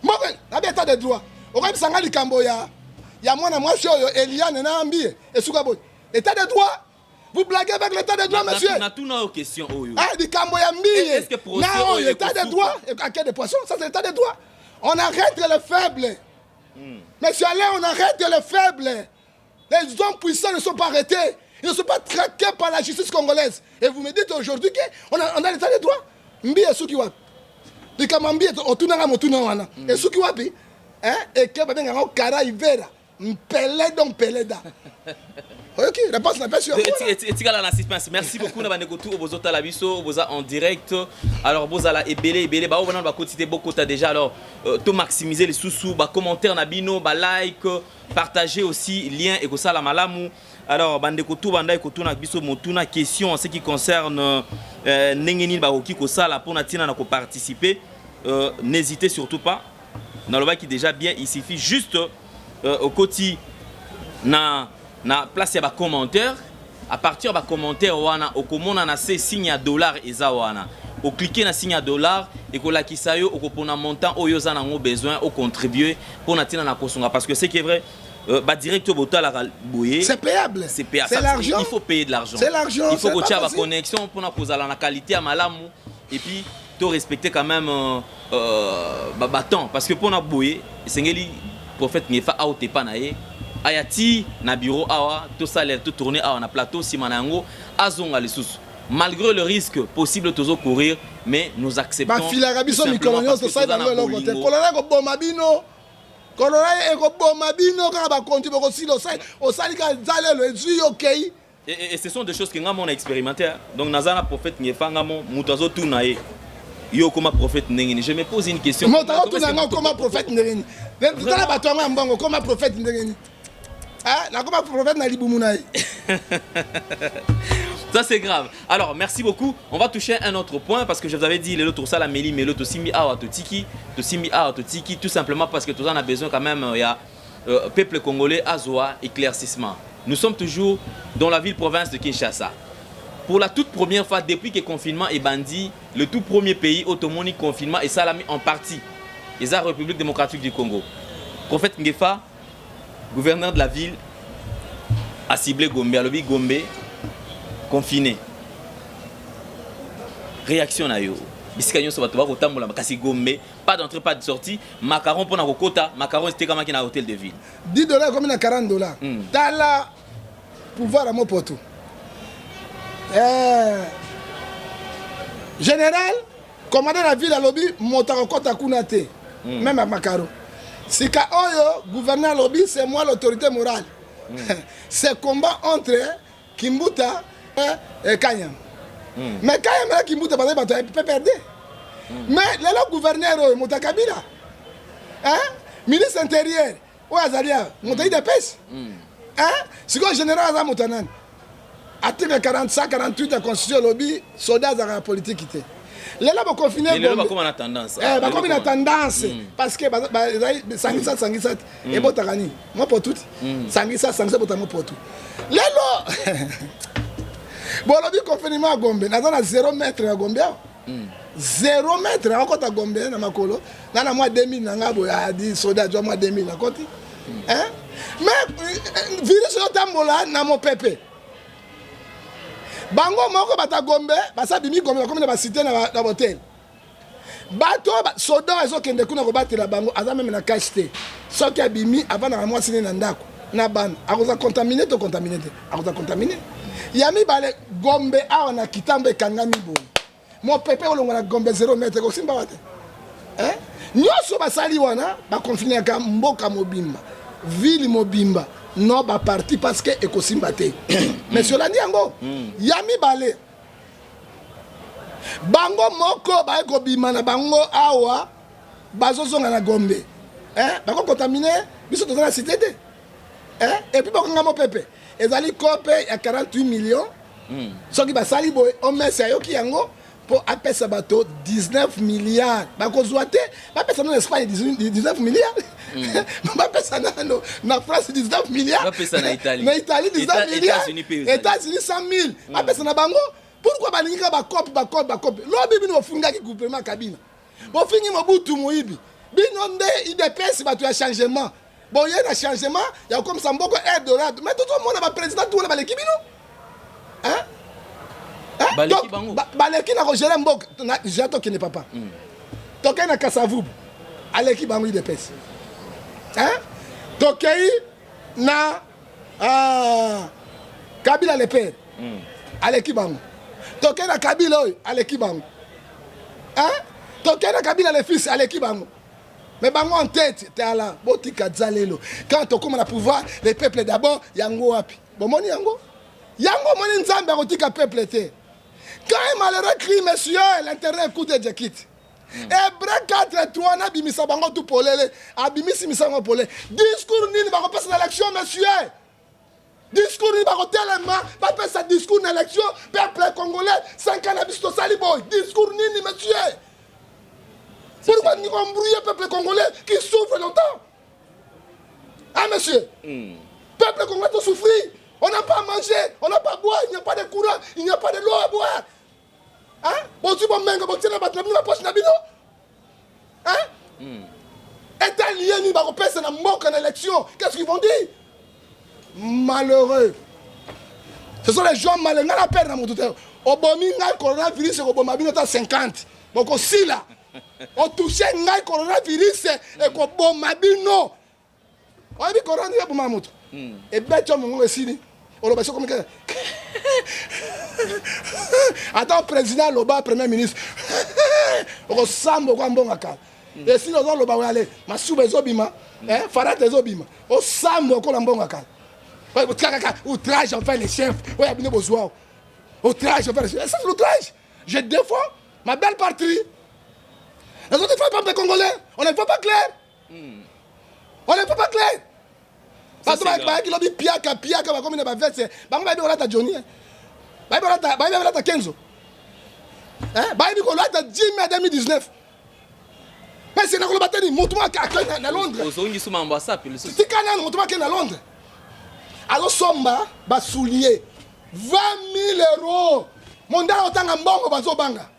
moko nabi état de droit. Okoyebisanga likambo ya mwana mwasi oyo Eliane na Ambie esuka boye? État de droit, vous blaguez avec l'état de droit, monsieur. Natuna oyo question oyo. Ah, likambo ya Mbiye na oyo, état de droit, à de poisson, ça c'est l'état de droit? On arrête les faibles, monsieur Alain, on arrête les faibles. Les hommes puissants ne sont pas arrêtés, ils ne sont pas traqués par la justice congolaise, et vous me dites aujourd'hui qu'on a l'état de droit? Mbiye esuki wapi? Likambo ya Mbiye, otunanga motuna wana, esuki wapi? Eke babengaka kara ivera mpele, donc mpeleda. Oyoki réponse napesi yo. Etikala na suspense. Merci beaucoup na bandeko tu oyo bozotala biso, boza en direct. Alors bozala ebele ebele, bao bana bakoti te, bokota déjà. Alors to maximiser lisusu bacommentaire na bino, balike, partager aussi lien ekosala malamu. Alors bandeko tu banda ekotuna biso motuna, question en ce qui concerne ndenge nini bakoki kosala mpona ntina na koparticiper, n'hésitez surtout pas. Nalobaki déjà bien, il suffit juste okoti na place ya bacommentaire. À partir ya bacommentaire wana, okomona na se signe ya dollar eza wana. Oklike na signe ya dollar, ekolakisa yo, okopona montant oyo oza nango besoin, ocontribue mpona ntina na kosunga, parce que ce qui est vrai, badirect oyo botalaka boye, C'est payable. C'est payable. C'est l'argent. Il faut payer de l'argent. C'est l'argent. Il faut kotia baconnexion mpona kozala na qualité ya malamu et puis to respecter quand même batemps, parce que mpona boye esengeli prophète Ngefa aotepa na ye, aya ti na bureau awa, tosalela, totourne awa na plateau, nsima na yango azonga lisusu. Malgré le risque possible tozo courir, mais nous acceptons. Bafilaka biso mikolo nyonso, tosali bango eloko te. Kolona ekoboma bino, kolona ekoboma bino kaka. Bakonti bokosila, osali kaka nzalelo ezwi yo okei. Et ce sont des choses que nga mona expérimenté. Donc naza na prophète Ngefa, nga mo moto azotuna ye: yo okoma prophète ndenge nini? Je me pose une question. Moto azotuna nga okoma prophète ndenge nini? Tala bato yango ya mbongo, okoma prophète ndenge nini? Nakoma prophète na libumu na ye. Ça, c'est grave. Alors, merci beaucoup. On va toucher un autre point parce que je vous avais dit, l'autre ça, la méli, mais l'autre simbi awa totiki, to simbi awa totiki, tout simplement parce que tout ça, on a besoin quand même, il y a peuple congolais, azwa, éclaircissement. Nous sommes toujours dans la ville-province de Kinshasa. Pour la toute première fois depuis que confinement ebandi, le tout premier pays oyo confinement esalami en partie, et la République démocratique du Congo. Prophète Ngefa, gouverneur de la ville, a ciblé Gombe, alobi Gombe confiné. Réaction na yo? Bisika nyonso bato bakotambola, kasi Gombe pas d'entrée, pas de sortie. Macaron mpona kokota, macaron etekamaki na hôtel de ville. 10 $ ekomi na 40 $. Tala pouvoir ya mopoto. Général commandant na ville alobi moto akokɔta kuna te, même ya makaro. Sika oyo gouverneur alobi: c'est moi l'autorité morale. C'est combat entre Kimbuta et Kanyama. Mais Kanyama na Kimbuta bazali bato ya PPRD. Mais lelo gouverneur oyo moto ya Kabila, hein? Ministre intérieur oyo azali awa moto ya UDPS, hein? Sikoyo général aza moto ya nani? Article 448 ya constitution elobi soda azalaka na politike te. Lelo boconfine. Lelo bakóma na tendance. Bakomi na tendance parce que ezali sangisa sangisa te ebotaka nini? Mwa potu te. Sangisa sangisa ebotaka mwa potu. Lelo bolobi confinement ya Gombe. Naza na 0 mètre ya Gombe awa, 0 mètre. Akokɔta Gombe na makolo nga na mwa 2000 na nga boye. Adi soda azwa mwa 2000, akoti. Mais virus oyotambola na mopepe. Bango moko bato Gombe basa bimi Gombe, bakomi na basite na hotel. Bato soda azokende kuna kobatela bango, aza même na cache te. Soki abimi, avandaka mwasi ne na ndako na bana, akoza contaminé to contaminé te? Akoza contaminé. Ya mibale, Gombe awa na Kitambo ekangami boye. Mopepe olongwa na Gombe 0 mètre ekosimba wa te. Hein? Nyonso basali wana baconfinaka mboka mobimba, ville mobimba, non ba parti parce que ekosimba te. Mais si olandi yango, ya mibale bango moko baye kobima na bango awa bazozonga na Gombe. Hein? Bako contaminer biso toza na cité te. Hein? Et puis bakanga mopepe ezali cope ya 48 millions. Soki basali boye OMS ayoki yango mpo apesa bato 19 milliards, bakozwa te. Bapesa nano Espagne 19 milliards, bapesa nano na France 19 milliards, bapesa na Italie. Na Italie 19 milliards. États-Unis mpe ezali. États-Unis 100 000 bapesa na bango. Pourquoi balingi kaka bacope, bacope, bacope? Lobi bino bofungaki gouvernement Kabila, bofingi Mobutu moyibi. Bino nde UDPS, bato ya changement, boye na changement ya kokomisa mboka Eldorado, mais tozomona baprésident tu wana baleki bino. Hein? Hein? Baleki Donc, bango. Baleki na kogérer mboka. Ja tokende papa, tokei na Kasavubu, aleki bango UDPS. Hein? Tokei na Kabila le père, aleki bango. Tokei na Kabila oyo, aleki bango. Hein? Tokei na Kabila le fils, aleki bango. Mais bango en tête tala, botika lelo. Quand tokóma na pouvoir, le peuple d'abord, yango wapi? Bomoni yango, yango omoni Nzambe akotika peuple te. Quand un malheureux crie, monsieur, l'Éternel écoute et quitte. Hébreu 4 3, nabimisa bango tu polele, abimisi misango polele. Discours nini bakopesa na élection, monsieur? Discours nini bakotelema bapesa discours na élection? Peuple congolais, 5 ans na biso tosali boye, discours nini, monsieur? Pourquoi nous embrouiller peuple congolais qui souffre longtemps? Ah monsieur, peuple congolais doit souffrir. On n'a pas à manger, on n'a pas à boire, il n'y a pas de courant, il n'y a pas de l'eau à boire. Hein? Bon, tu vas menga, bon, tu vas battre la poche na bino. Hein? État lié ni bakopesa na mboka na élection. Qu'est-ce qu'ils vont dire? Malheureux. Ce sont les gens malheureux. Nga na père na moto te. Obomi ngai, coronavirus ekoboma bino ta 50. Bokosila. Otouche ngai, coronavirus ekoboma bino. Oyebi corona ndenge eboma moto? Ebeti yo mongongo esili, oloba soki komika ata président aloba, premier ministre, okosamba okwa mbongo kala esili, ozoloba oyale masuba ezobima, farate ezobima, osamba okola mbongo kala. Kaka outrage envers les chefs oyo ya bino bozwa, outrage envers les chefs, ça c'est l'outrage. Je défends ma belle patrie, les autres fois, peuple congolais, on ne voit pas clair, on ne voit pas clair. Bato bayaki lobi piaka piaka, bakomi na baveste. Bango bayebi kolata Johnny, bayebi kolata Kenzo, bayebi kolata Jimmy ya 2019. Mais na koloba teni moto moko akei na Londres. Ozongisi mambo asapi lisusu. Tika nanu. Moto moko akei na Londres, azosomba basoulier 20 000 euros. Mondele otanga mbongo, bazobanga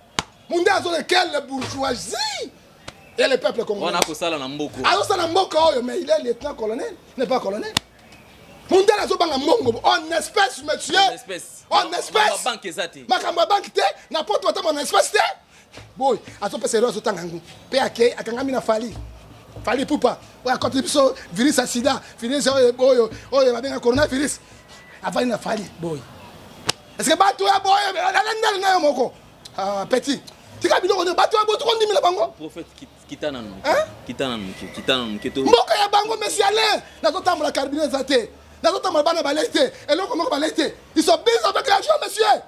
munde azole. Quelle bourgeoisie! Et le peuple congolais? Wana akosala na mboka. Azosala mboka oyo, mais il est lieutenant colonel, n'est pas colonel. Mundele azobanga mbongo en espèce, monsieur. En espèce. En espèce. Banque eza te. Makambo ya banque te na poto, batamba en espèce te. Boy azopesa ero, azotanga yango mpe akei akangami na Fally, Fally Ipupa oyo akoti biso virus ya sida, virus oyo oyo oyo babenga coronavirus. Avandi na Fally boy. Est ce que bato ya boye alandali na yo moko? Ah, petit, tika biloko nde bato ya boye tokondimela bango. Prophète, kita nanu. Kita nanu moke, kita nanu moke to. Mboka ya bango, monsieur Alain, nazotambola, carburant eza te, nazotambola, bana balei te, eloko moko balei te. Ils sont busy avec l'argent, monsieur.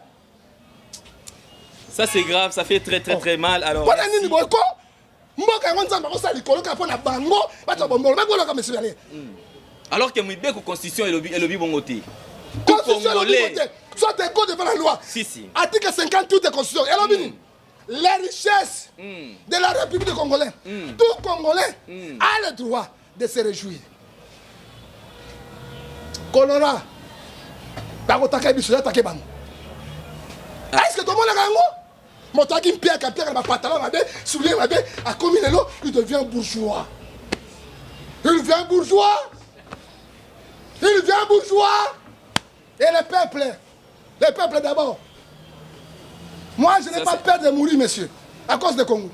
Ça c'est grave, ça fait très très très mal. Alors mpona nini boye ko mboka yango Nzambe akosala likolo kaka mpo na bango bato ya bombolo bakolaka, monsieur Alain? Alors que mibeko, constitution elobi bongo te. Tout Constitution elobi Congolais. te, soit égaux devant la loi. Si si. Article 58 de constitution elobi nini? Les richesses de la République de Congolais, tout Congolais a le droit de se réjouir. Kolora bakotaka biso, atake bango. Est ce que tomonaka yango? Moto aki mpiaka mpiaka na bapantalon mabe, soulier mabe, akomi lelo, il devient bourgeois, il devient bourgeois, il devient bourgeois. Et le peuple, le peuple d'abord. Moi, je n'ai pas peur de mourir, monsieur, à cause de Congo.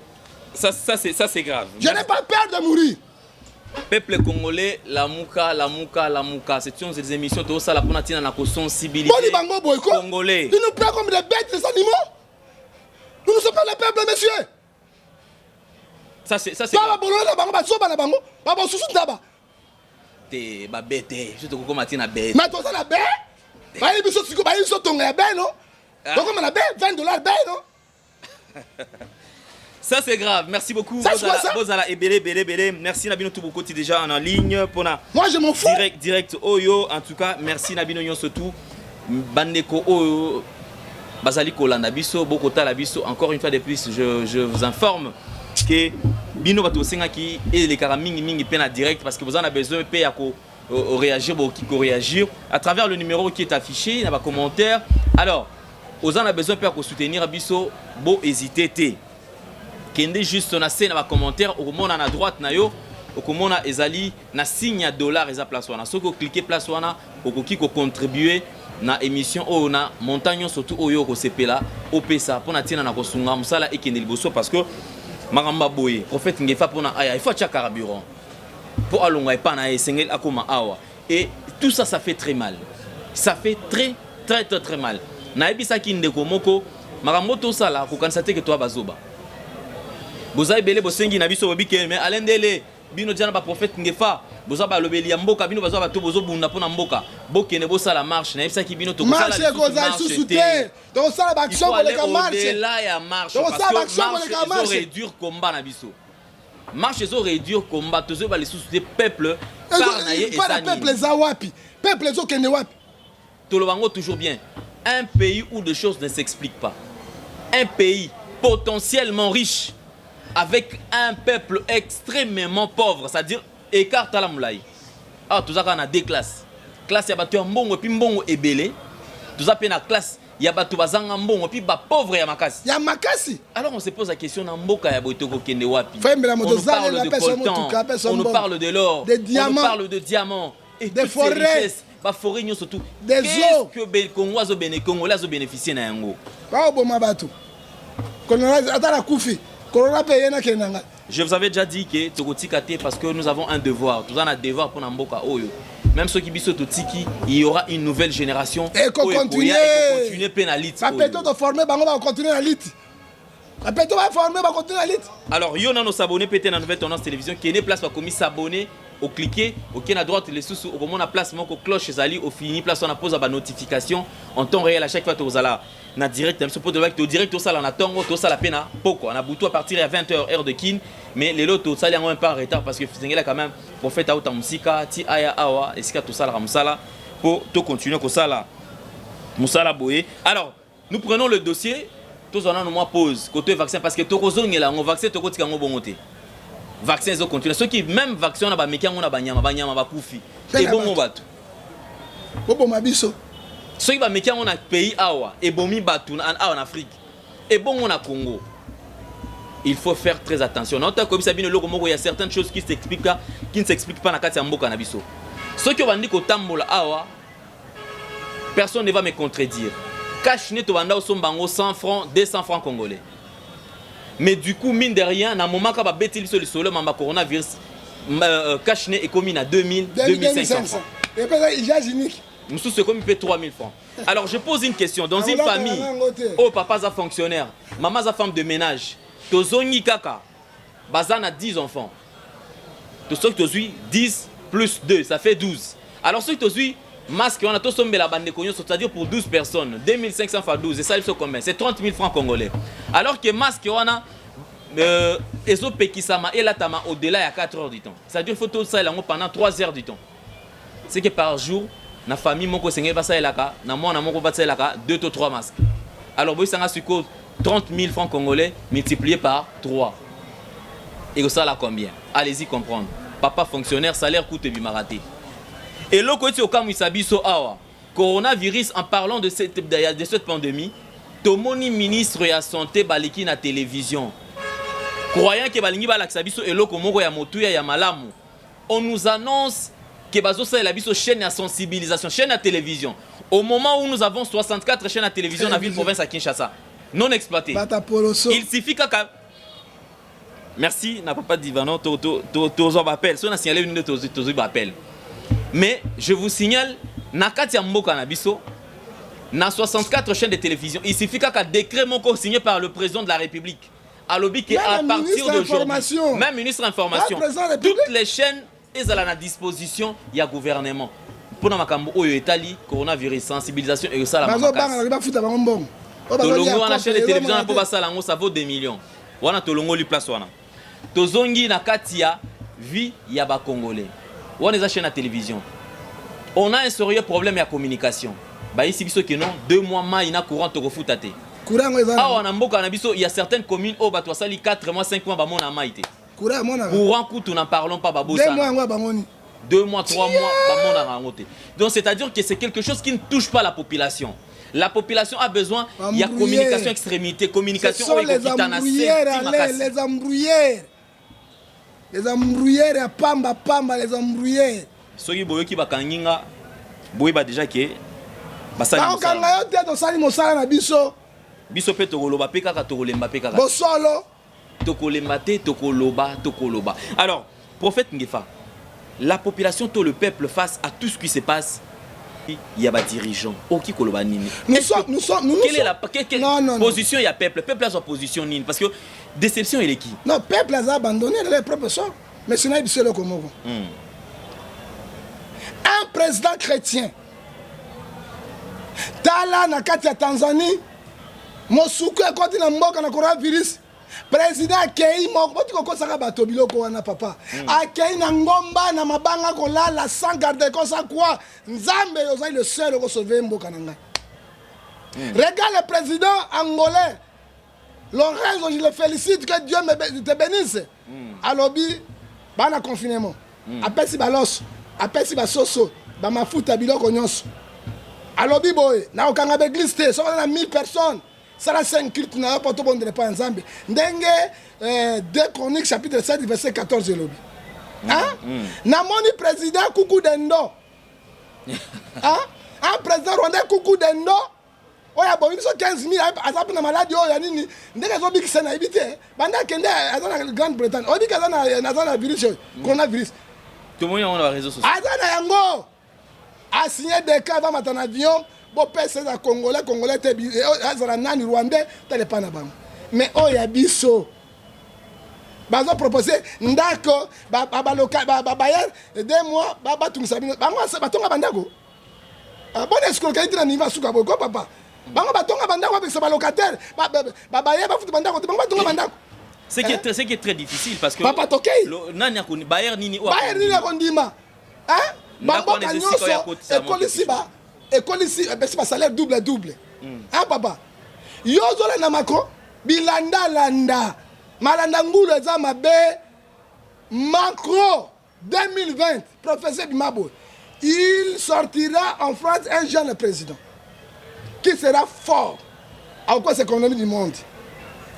Ça c'est grave. Je n'ai pas peur de mourir. Peuple congolais, lamuka, lamuka, lamuka. Ce sont des émissions tosala mpona ntina na kosensibiliser Boni bango boye ko. Congolais. Ils nous prennent comme des bêtes, des animaux. Nous ne sommes pas le peuple, monsieur. Ça c'est Ba babololo na bango, bazoba na bango, babosusu ntaba. Te, babete so tokokoma ntina bete. Mais toza na be, bayebi biso sikoyo, bayebi biso tonga ya be no. Ah. Tokoma na be 20 $ be no. Ça, c'est grave. Merci beaucoup. Ça, c'est quoi, ça? Bozala ebele, ebele, ebele. Merci na bino tout bokoti déjà en ligne mpona Moi, je m'en fous. Direct, direct oyo. En tout cas, merci na bino nyonso tout, bandeko oyo bazali kolanda biso, bokotala biso. Encore une fois de plus, je vous informe que bino bato osengaki elekaka mingimingi mpe na direct, parce que vous en avez besoin mpe ya ko réagir. Bokoki koréagir à travers le numéro qui est affiché na bacommentaire. Alors, oza na besoin mpe ya kosoutenir biso, bo hésiter te. Kende juste na se na bacommentaire, okomona na droite na yo, okomona ezali na signe ya dollar, eza place wana. Soki oclique place wana, okoki kocontribue na émission oyo na montant nyonso tu oyo okosepela opesa mpona ntina na kosunga mosala ekende liboso, parce que makambo ya boye, prophète Ngefa, mpona aya, il faut atia carburant mpo alonga epa na ye, esengeli akóma awa. Et tout ça, ça fait très mal, ça fait très très très très mal. Nayebisaki ndeko moko, makambo tosala, kokanisa te ke toya bazoba. Boza ebele, bosengi na biso, bobike mais alendele bino dia na baprophète Ngefa, boza balobeli ya mboka, bino bazwa bato bozobunda mpo na mboka, bokende bosala marche. Nayebisaki bino tokosala Marche ekozala lisusu te. Tokosala baaction koleka marche. Au-delà ya marche. Tokosala baaction koleka marche. Ezoréduire combat na biso. Marche ezoréduire combat. Tozoyeba lisusu te peuple part na ye Part eza peuple nini. Eza wapi? Peuple ezokende wapi? Toloba yango toujours bien: un pays où des choses ne s'expliquent pas, un pays potentiellement riche avec un peuple extrêmement pauvre, c'est-à-dire écart tala molai awa. Toza kaka na deux classes: classe ya bato ya mbongo et puis mbongo ebele, toza mpe na classe ya bato bazanga mbongo et puis bapauvre ya makasi. Ya makasi. Alors on se pose la question, na mboka ya boye tokokende wapi? Frère, On nous parle de coltan, on nous parle de l'or, des on nous diamants, parle de diamants et des toutes ces forêts, richesses, baforêt nyonso tout. des Qu'est-ce eaux. que Congo azobene, Congolais azobénéficie na yango? Baoboma bato. Corona ata nakufi, corona mpe ye nakende na ngai. Je vous avais déjà dit que tokotika te, parce que nous avons un devoir. Toza na devoir mpona mboka oyo. Même soki biso totiki, il y aura une nouvelle génération. Ekocontinue. Ekocontinue mpe na lutte. Bapeto toforme bango, bakocontinue na lutte. Bapeto baforme, bakontinue na lutte. Alors yo nano s'abonner peut-être na Nouvelle Tendance Télévision, kende place bakomi s'abonner, ocliquer, oke na droite lisusu, okomona place moko cloche ezali, ofini place wana, posa banotification en temps réel à chaque fois tozala na direct na biso. Mpo tolobaki to direct tosala na ntongo, tosala mpe na pokwa, na butu à partir ya 20 h heure de Kin. Mais lelo tosali yango un peu en retard, parce que sengela quand même prophète auta mosika ti aya awa esika tosalaka mosala mpo tocontinue kosala mosala boye. Alors nous prenons le dossier, tozwa nano mwa pause côté vaccin, parce que tokozongela yango. Vaccin, tokotika yango bongo te. Vaccin ezocontinue. Soki même vaccin wana bameki yango na banyama, banyama bakufi, ebongo bato? Boboma biso. Soki bameki yango na pays awa, ebomi bato awa na Afrique, ebongo na Congo? Il faut faire très attention. Naota koyebisa bino eloko moko: ya certaines choses qui s'expliquent pas, qui ne s'expliquent pas na kati ya mboka na biso. Soki obandi kotambola awa, personne ne va me contredire, cache-nez tobanda osomba yango 100 francs, 200 francs congolais. Mais du coup, mine de rien, na moment ka babeti biso lisolo mamba coronavirus, cache-nez ekomi na 2000, 2500 francs. Epesa usage unique. Mosusu ekomi mpe 3000 francs. Alors je pose une question: dans une famille oyo papa aza fonctionnaire, mama aza femme de ménage, tozongi kaka baza na 10 enfants, to soki tozwi 10 plus 2, ça fait 12. Alors soki tozwi masque wana, tosombela bandeko nyonso, c'est-à-dire pour 12 personnes, 2500 fois 12 esali biso combien? C'est 30 000 francs congolais. Alors que masque wana ezopekisama elatama au-delà ya 4 heures du temps, c'est-à-dire faut tosalela yango pendant 3 heures du temps. C'est que par jour, na famille moko, esengeli basalelaka na mwana moko, basalelaka 2 to 3 masques. Alors boyisanga sikoyo, 30 000 francs congolais multiplié par 3 ekosala combien? Allez-y comprendre. Papa fonctionnaire, salaire coûte ebimaka te. Eloko eti okamwisa biso awa, coronavirus, en parlant de cette pandémie, tomoni ministre ya santé baleki na télévision, croyant ke balingi balakisa biso eloko moko ya motuya ya malamu. On nous annonce ke bazosalela biso chaîne ya sensibilisation, chaîne ya télévision, au moment où nous avons 64 chaînes ya télévision na ville province ya Kinshasa non exploitées. Bata poloso. Il suffit kaka Merci na papa Divano, to to to tozwa ba appel. So na signaler bino tozwi tozwi ba appel. Mais je vous signale na kati ya mboka na biso na 64 chaînes de télévision, il suffit kaka décret moko signé par le président de la République. Alobi que à partir d'aujourd'hui, même ministre information, toutes les chaînes ezala na disposition ya gouvernement mpona makambo oyo etali coronavirus, sensibilisation eyosalama. Bazobanga bafuta bango mbongo. Tolongo wana chaîne de télévision mpo basala yango, ça vaut 2 millions. Wana tolongoli place wana, tozongi na kati ya vie ya bacongolais. Wana eza chaîne ya télévision. On a un sérieux problème ya communication. Bayisi biso ke non, 2 mois mai na courant tokofuta te. Courant yango eza Awa na mboka na biso, il y a certaines communes oyo bato basali 4 mois, 5 mois, bamona mai te. Courant yamonaka. Courant kutu, n'en parlons pas. 2 mois. Babosana. Yango ya bangoni. 2 mois, 3 mois, bamonaka yango te. Donc c'est à dire que c'est quelque chose qui ne touche pas la population. La population a besoin ya Embrouillé. communication extrémité. Ce Communication sont oyo les ekokita na embrouilleurs, senti allez, makasi. les embrouilleurs, les embrouilleurs ya pamba pamba, les embrouilleurs. Soki boyoki bakangi nga, boyeba déjà ke basali Bakokanga mosala. yo te, tosali mosala na biso. Biso mpe tokoloba mpe kaka, tokolemba mpe kaka. Bosolo. Tokolemba te, tokoloba, tokoloba. Alors, prophète Ngefa, la population to le peuple, face à tout ce qui se passe, il y a badirigeant oki koloba nini? Nous Est-ce sommes, nous sommes, nous, nous quelle est la quelle Non, non, non. position ya peuple? Peuple azwa position nini? Parce que déception eleki. Non, peuple aza abandonné dans les propres sorts. Mais sina biso eloko moko. Un président chrétien, tala na kati ya Tanzanie, mosuku ekoti na mboka na coronavirus, président akei moko. Boti kokosaka bato biloko wana, papa. Akei na ngomba na mabanga kolala, sans garde corps, sans quoi. Nzambe, ozali le seul okosauve mboka na ngai. Regarde le président angolais Lorenzo, je le félicite, que Dieu te bénisse. Alobi bana confinement, apesi baloso, apesi basoso, bamafuta, biloko nyonso. Alobi boye: nakokanga baeglise te. Soki oza na 1000 personnes, sala 5 culte na yo mpo tobondela epai ya Nzambe, ndenge 2 Chronique chapitre 7 verset 14 elobi. Hein? Namoni président kuku dendo, hein? Un président rwandais kuku dendo oyo abomi biso 15 000, aza mpe na maladi oyo ya nini, ndenge ezobikisa nayebi te. Banda akende, aza na Grande Bretagne, oyebiki aza na virus oyo, coronavirus. Tomoni yango na baréseau sociaux. Aza na yango, asigné décret avamata na avion. Bopesa eza congolais, congolais te, azala nani, rwandais, tala epai na bango. Mais oyo ya biso, bazopropose ndako babailleur 2 mois, batungisa bino. Bango batonga bandako. Bona escroquerie tina niveau asuka boye ko, papa. Bango batonga bandako, bapekisa balocataire, babailleur bafuta bandako te. Bango batonga bandako. Ce qui est très difficile parce que Papa, tokei. Nani akoni bailleur nini oyo Bailleur nini akondima? Hein? Ndako Bamboka wana eza esika oyo nyonso akotisa mo ekolisi quelque ba ekolisi, epesi basalaire double double. Hein, papa, yo ozolanda Macron, bilandalanda malanda ngulu eza mabe. Macron 2020, professeur Bimabo, il sortira en France un jeune président qui sera fort akokosa économie du monde,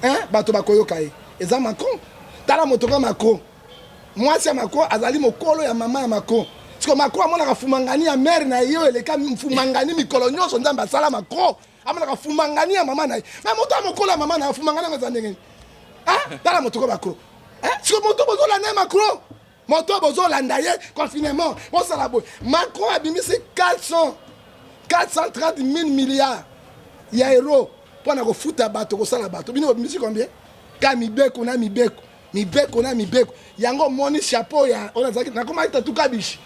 hein? Bato bakoyoka ye, eza Macron. Tala moto ka Macron, mwasi ya Macron azali mokolo ya mama ya Macron. Siko Macron amonaka fumangani ya mare na ye oyo eleka fumangani mikolo nyonso Nzambe asala. Macron amonaka fumangani ya mama na ye. Me moto ya mokolo ya mama na ye, fumangani yango eza ndenge nini? Ah, tala moto ko Macron. Siko moto bozolanda ye, Macron, moto bozolanda ye, confinement bosala boye. Macron abimisi 400 430 000 milliards ya euro mpo na kofuta bato, kosala bato. Bino bobimisi combien? Ka mibeko na mibeko, mibeko na mibeko. Yango omoni chapeau ya oyo nazalaki, nakomaki tatu kabishi.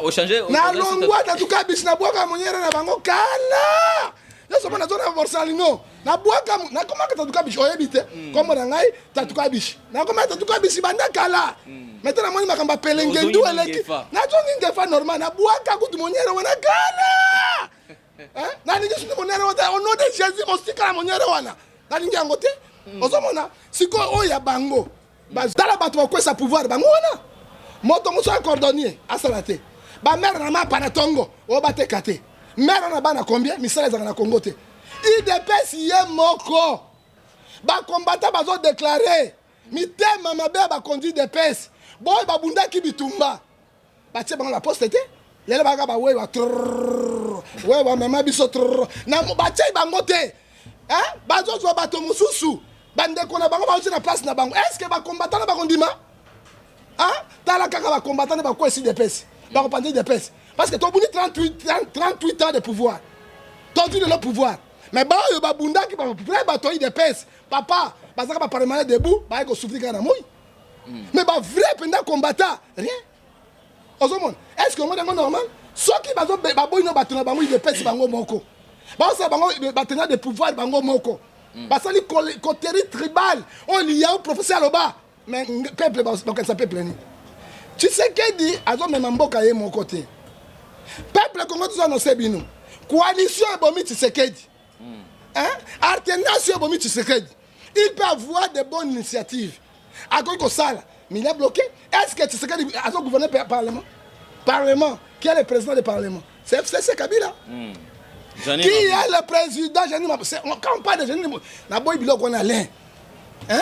Ochange. Nalongwa tatu kabishi, nabwaka monyere na bango kala nyonso mpo nazo na Borsalino. Nabwaka, nakomaka tatu kabishi, oyebi te kombo na ngai tatu kabishi. Nakomaka tatu kabishi banda kala. Maintenant namoni makambo ya pelenge ndu Ozongi eleki. Ngefa. Nazongi Ngefa normal. Nabwaka kutu monyere wana kala. Hein? Nalingi soki monyere wana, au nom de Jésus, mosika na monyere wana, nalingi yango te. Ozomona sikoyo oyo ya bango, tala bato bakwesa pouvoir bango wana. Moto mosusu ya cordonnier asala te, bamare na mapa na ntongo oyo bateka te. Mare na bana combien? Misala ezalaka na Congo te. UDPS ye moko, bakombata bazodéclarer mitema mabe ya bakonzi UDPS boyo babundaki bitumba, batie bango na poste te. Lelo baka bawewa trrr, wewa mema biso trrr, na batie bango te. Hein? Bazozwa bato mosusu. Bandeko na bango bauti na place na bango. Est ce que bacombattant na bakondima? Hein? Tala kaka bacombattant na bakwesi udps, bakopanza udps parce que tobuni 38, 38 ans de pouvoir, tozwi lelo pouvoir, mais baoyo babundaki, bavrai bato ya udps, papa, bazalaka baparlement debout, baye kosouffrir kaka na moi. Mais bavrai mpenza combattant, rien. Ozomona, est ce que omoni yango normal? Soki baboyi no bato na bango udps, bango moko baosala bango batenant de pouvoir, bango moko basali coterie tribal oyo liyao professeur aloba. Mais peuple, bakanisa peuple nini? Tshisekedi azomema mboka ye moko te. Peuple Congo, toza nose bino, coalition ebomi Tshisekedi, hein? Alternance ebomi Tshisekedi. Il peut avoir de bonnes initiatives, akoki kosala, mais il est bloqué. Est ce que Tshisekedi azogouverner parlement? Parlement, qui est le président du parlement? C'est FCC Kabila. Janine. Qui est le président? Janine. Quand on parle de Janine, naboyi biloko wana lin, hein?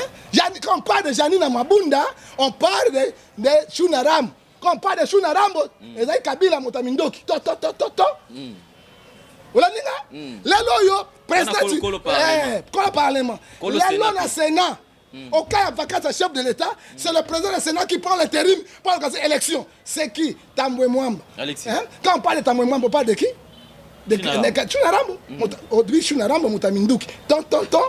Quand on parle de Janine Mabunda, on parle de Shunaram. Quand on parle de Shunarambo, ezali Kabila, moto ya mindoki to to to to to. Olandi nga? Lelo oyo président Kolo parlement. Eh, kolo parlement. Kolo Lelo Sénat. Na Sénat, au cas de vacance chef de l'État, c'est le président du Sénat qui prend l'intérim pour l'organiser élection. C'est qui? Tambwe Mwamba. Alexis. Hein? Quand on parle de Tambwe Mwamba, on parle de qui? De Shunarambo. de Shunarambo. Odri Shunarambo, moto ya minduki. Ton ton ton.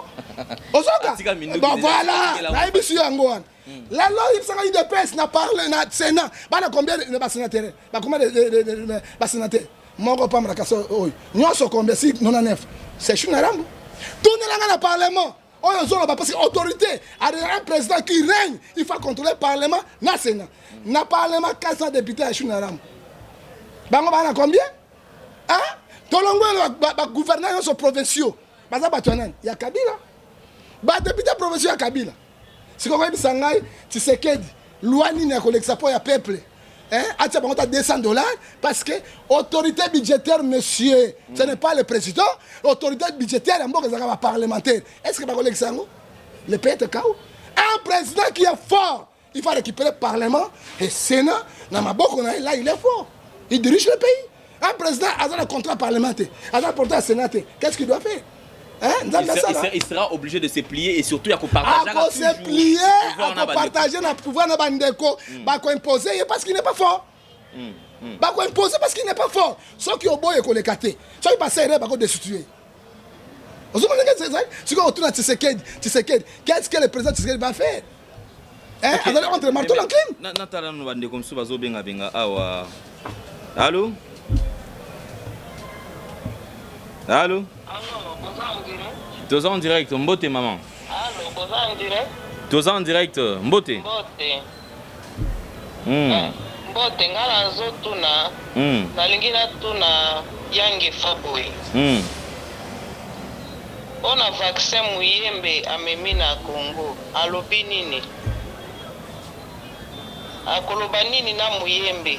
Ozoka. Atika minduki Bon déjà, voilà, atikela. Nayebi su yango wana. Lelo yebisaka UDPS na parle na Sénat. Bana combien de ba sénateur? Ba combien de ba sénateur? Moko pambra kaso oyo. Nyonso combien si 99? C'est Shunarambo. Tournelanga na parlement. Oyo ozoloba parce que autorité, un président qui règne, il faut contrôler parlement na Sénat. Na parlement, 400 députés ya Shunarambo. Bango bana combien? Hein? Tolongo bagouverneur nyonso provinciaux baza bato ya nani? Ya Kabila. Badéputé provinciaux ya Kabila. Sikoyo koyebisa ngai, Tshisekedi, loi nini ya kolekisa mpo ya peuple, hein? Atia bango ta 200 dollars, parce que autorité budgétaire, monsieur, ce n'est pas le président. Autorité budgétaire ya mboka ezalaka baparlementaire. Est ce que bakolekisa yango? Le pays est chaos. Un président qui est fort, il va récupérer parlement et Sénat na maboko na ye. Là, il est fort, il dirige le pays. Un président aza na contrat parlementaire, aza na contrat ya Sénat te, qu'est ce qu'il doit faire, hein? Nzambe asala. Il sera obligé de se plier et surtout ya kopartage. Akose plier, akopartage na pouvoir na bandeko. Bakoimpose ye parce qu'il n'est pas fort. Bakoimpose parce qu'il n'est pas fort. Soki oboyi, ekoleka te. Soki basere, bakodestitue. Ozomona ndenge ezali? Sikoyo otuna Tshisekedi, Tshisekedi, qu'est ce que le président Tshisekedi va faire, hein? Azali entre marteau l'enclume. Natala nano bandeko mosusu bazobengabenga awa. Allo, allo. Allo, boza en direct? Toza en direct. Mbote, mama. Allo, boza en direct? Toza en direct. Mbote. Mbote. Mbote, nga nazotuna, nalingi natuna yange fa boye. Mpona vaccin Muyembe amemi na Congo, alobi nini? Akoloba nini na Muyembe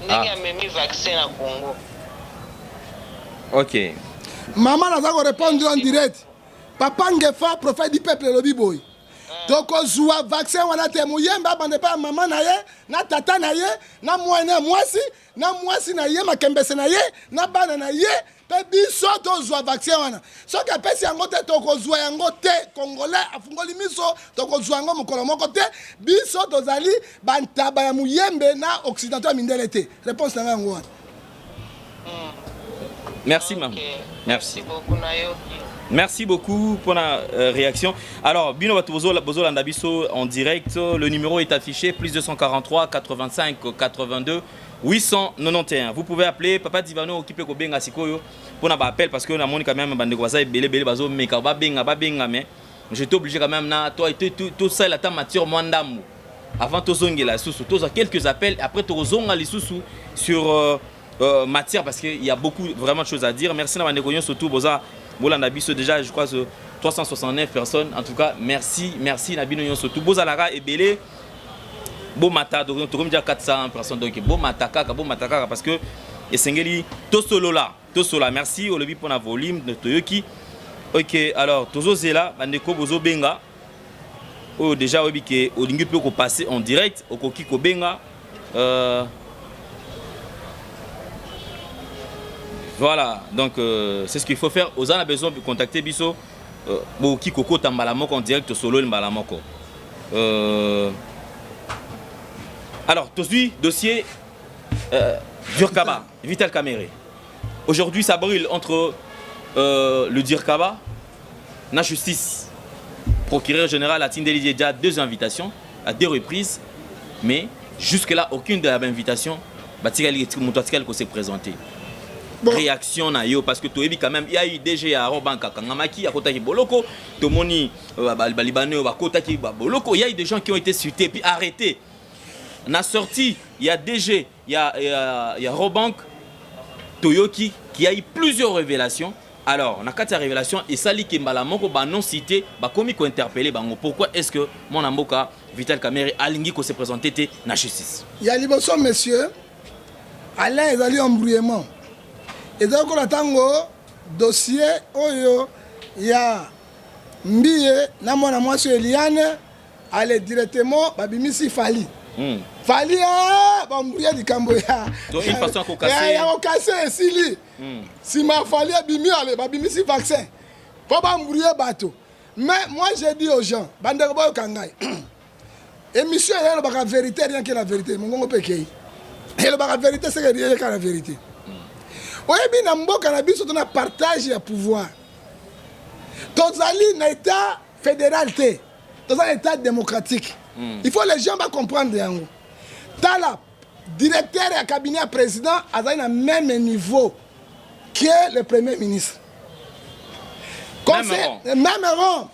ndenge Ah. amemi vaccin na Congo? Ok. Mama, naza korépondre en direct. Papa Ngefa, prophète du peuple, elobi boye: tokozwa vaccin wana te. Moyembe abanda epai ya mama na ye, na tata na ye, na mwana ya mwasi, na mwasi na ye, makembese na ye, na bana na ye, mpe biso tozwa vaccin wana. Soki apesi yango te, tokozwa yango te. Congolais afungoli miso, tokozwa yango mokolo moko te. Biso tozali bantaba ya Muyembe na occidentaux ya mindele te. Réponse na ngai yango wana. Merci, Ok. maman. Merci. Beaucoup, nayoki. Merci beaucoup pour la réaction. Alors, bino bato bozolanda biso en direct, le numéro est affiché: plus 243 85 82 891. Vous pouvez appeler Papa Divano okipe kobenga sikoyo pour na ba appel, parce que na moni quand même bandeko baza ebele ebele bazo meka ba benga ba benga, mais j'étais obligé quand même na toi tout tout tout ça la ta matière mwa ndambo avant tozongela lisusu, tozwa quelques appels, après tozonga lisusu sur matière, parce qu'il y a beaucoup vraiment de choses à dire. Merci na bandeko nyonso surtout boza bolanda biso. Déjà, je crois que 369 personnes. En tout cas, merci, merci na bino nyonso surtout bozalaka ebele. Bomata, donc tokomi déjà 400 personnes, donc bomata kaka, bomata kaka, parce que esengeli tosolola, tosola. Merci. Olobi mpona volume, toyoki. Ok, alors tozozela bandeko bozobenga oyo déjà oyebi ke olingi mpe kopasser en direct, okoki kobenga. Voilà, donc c'est ce qu'il faut faire. Oza na besoin de contacter biso. Bokoki kokota mbala moko en direct, tosololi mbala moko. Alors tozwi dossier Dircaba, Vital Kamerhe. Aujourd'hui, ça brûle entre le Dircaba na justice. Procureur général atindeli déjà deux invitations à deux reprises, mais jusque là aucune de l'invitation batikali, moto atikali ko se présenter. Bon. Réaction na yo, parce que toyebi quand même, il y a eu DG ya Rawbank akangamaki, akotaki boloko, tomoni balibanais bakotaki boloko, il y a eu des gens qui ont été cités puis arrêtés. Na sortie il y a DG, il y a Rawbank, toyoki qui a eu plusieurs révélations. Alors na kati ya révélation esali ke mbala moko ba non cité bakomi kointerpeller bango. Pourquoi est-ce que mwana mboka Vital Kamerhe alingi ko se présenter te na justice? Ya liboso, monsieur Alain, ezali embrouillement. Ezali kola ntango dossier oyo ya Mbiye na mwana mwasi oyo Eliane, ale directement babimisi Fally. Fally bambrouiller likambo ya Donc, une façon ya kokasser. Ya kokasser esili. Nsima Fally abimi, ale babimisi vaccin mpo bambrouiller bato. Mais moi, j'ai dit aux gens, bandeko, boyoka ngai, émission eya elobaka vérité, rien que la vérité. Mongongo mpe ekei, elobaka vérité, seke eleka la vérité. Oyebi, na mboka na biso tona partage ya pouvoir. Tozali na état fédéral te, toza na état démocratique. Il faut les gens bacomprendre yango. Tala, directeur ya cabinet ya président azali na même niveau que le premier ministre. Même rang. Même rang.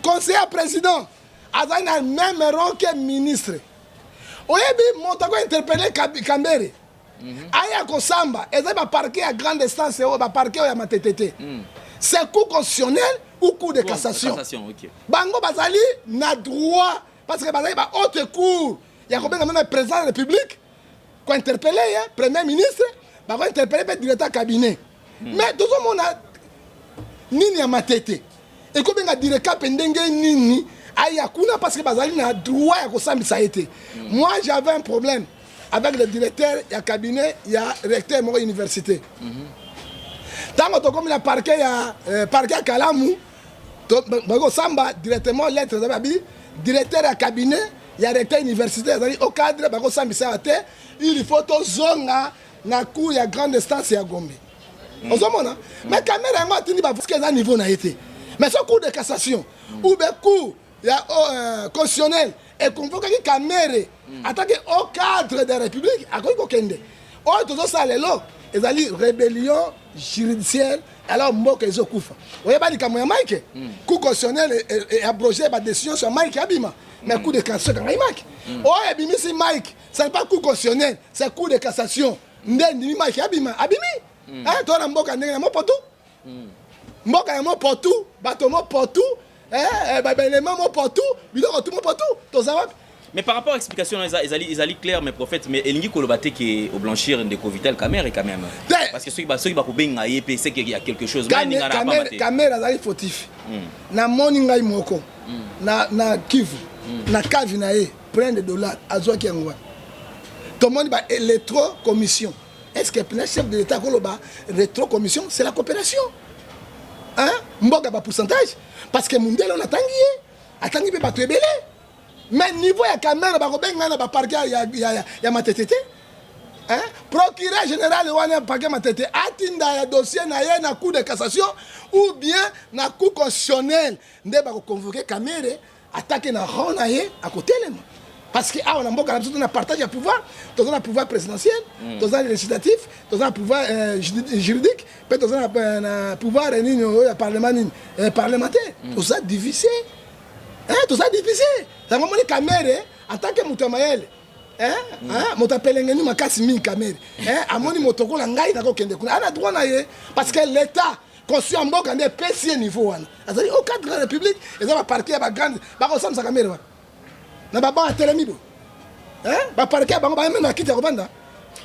Conseiller ya président azali na même rang que ministre. Oyebi, moto ako interpeller Kamerhe aya kosamba, ezali baparquet ya grande instance oyo, baparquet oyo ya Matete te. C'est cour constitutionnelle ou cour de cassation. Cassation, ok. Bango bazali na droit, parce que bazali ba haute cour ya kobenga même président de la République, kointerpeller ye, premier ministre, bakointerpeller mpe directeur cabinet. Mais tozomona nini ya Matete ekobenga dircab mpe ndenge nini aya kuna, parce que bazali na droit ya kosambisa ye te. Moi, j'avais un problème avec le directeur ya cabinet ya recteur moko université. Ntango tokomi na parquet ya parquet ya Kalamu, bakosamba directement, lettre ezali, babi directeur ya cabinet ya recteur université azali au cadre, bakosambisa ya te, il faut tozonga na cour ya grande instance ya Gombe. Ozomona, mais Kamerhe yango atindi parce que eza niveau na ye te. Mais so cour de cassation ou bien cour ya constitutionnel econvokaki Kamerhe en tant que au cadre de la République, akoki kokende. Oyo tozosala lelo ezali rébellion judiciaire. Alors mboka ezokufa. Oyeba likambo ya Mike, cour constitutionnelle abrogé badécision sur Mike abima, mais cour de cassation ekangai Mike. Oyo ebimisi Mike, ce n'est pas cour constitutionnelle, c'est cour de cassation nde endimi Mike abima, abimi. To na mboka ndenge na mopotu, mboka ya mopotu, bato mopotu, baelema mopotu, biloko tu mopotu, toza wapi? Mais par rapport à l'explication, ezali clair, mais prophète, mais elingi koloba te ke oblanchir ndeko Vital Kamerhe quand même. Te. Parce que soki bakobenga ye pe, c'est qu'il y a quelque chose. Mais ninga na pamba te. Kamerhe azali fautif. Namoni ngai moko na Kivu, na cave na ye, plein de dollars, azwaki yango wana. Tomoni ba rétro commission. Est ce que pena chef de l'État koloba rétro commission, c'est la coopération, hein? Mboka ba pourcentage, parce que mundele oyo atangi ye, atangi mpe bato ebele. Mais niveau ya Kamerhe, bakobenga na baparquet ya Matete te, hein? Procureur général wana parquet Matete atinda ya dossier na ye na cour de cassation ou bien na cour constitutionnelle, nde bakoconvoquer Kamerhe atake na rang na ye, akotelema. Parce que awa na mboka na biso toza na partage ya pouvoir. Toza na pouvoir présidentiel, toza na législatif, toza na pouvoir juridique, mpe toza na pouvoir nini oyo ya parlement, nini, parlementaire. Toza divisé, toza divisé. Yango moni Kamerhe en tant que moto ya mayele, hein, moto apelengeni makasi mingi, Kamerhe, amoni moto okola ngai nakokende kuna, ana droit na ye, parce que l'État, constitution ya mboka nde epesi ye niveau wana. Azali au cadre de la République. Eza baparquet ya bagrande, bakosambisa Kamerhe wana na baban atelemi boye, baparquet ya bango bayemema kiti ya kovanda.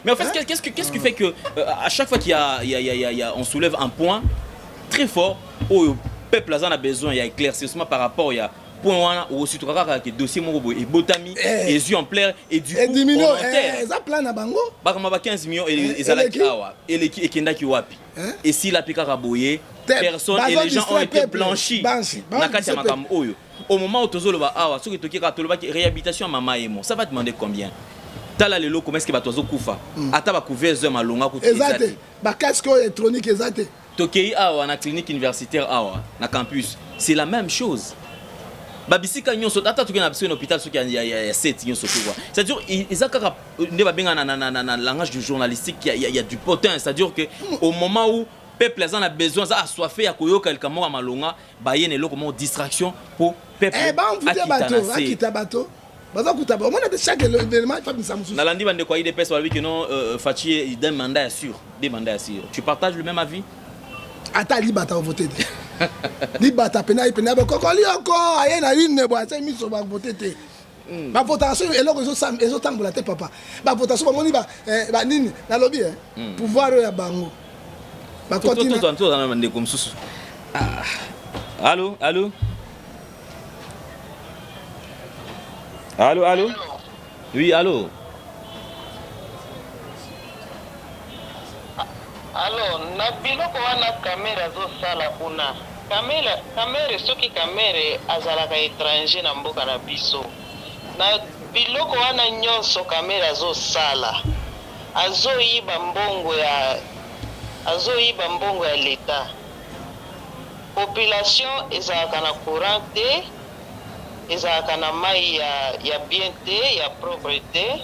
Mais en fait, qu'est-ce qui fait que à chaque fois qu'il y a, il y a, il y a, il y a- il y a- on soulève un point très fort où le peuple a besoin, il y a éclaircissement par rapport, il y a point wana okosituka kaka ke dossier moko boye ebotami, Eh. ezwi ampleur et du coup Edimino on enterre. eza plan na bango. Bakama ba 15 millions ezalaki eleki. awa, eleki, ekendaki wapi? Hein? Esila mpe kaka boye. Personne et bazo les gens ont distraire été peuple. blanchis Blanchi. na kati ya Bazo makambo oyo. Au moment où tozoloba awa, soki toki kaka tolobaki réhabilitation ya mama yemo, ça va demander combien? Tala lelo comment est-ce que bato bazokufa, ata bacouveuse malonga kutu Eza eza te. te. Bacasque oyo électronique eza te. Tokei awa na clinique universitaire, awa na campus, c'est la même chose. Babisika nyonso, ata tokei na biso na hôpital soki ya 7 nyonso to quoi, c'est-à-dire eza kaka nde babenga na langage du journalistique, il y a du potin. C'est-à-dire que au moment où peuple aza na besoin, aza assoiffé ya koyoka likambo moko ya malonga, baye na eloko moko, distraction po peuple Eh, bamvute akita bato na se. Akita bato baza kuta, omona te, chaque événement fabimisa mosusu. Nalandi bandeko ya UDPS balobi ke non, Fatshi d'un mandat ya sûr, deux mandats ya sûr. Tu partages le même avis? Ata libata ovote te, libata pena ye pena bakokoli oko aye na line boye, atie miso, bavote te. Bavotaka soki eloko ezotambola te, papa. Bavota so bamoni banini. Nalobi pouvoir oyo ya bango bakoti Tozala na bandeko mosusu. Ah. Allo, allo, allo, allo, oui, allo. Alors na biloko wana Kamerhe azosala kuna, Kamerhe, soki Kamerhe azalaka étranger na mboka na biso, na biloko wana nyonso Kamerhe azosala, azoyiba mbongo ya leta. Population ezalaka na courant te, ezalaka na mai ya bien te, ya propre te,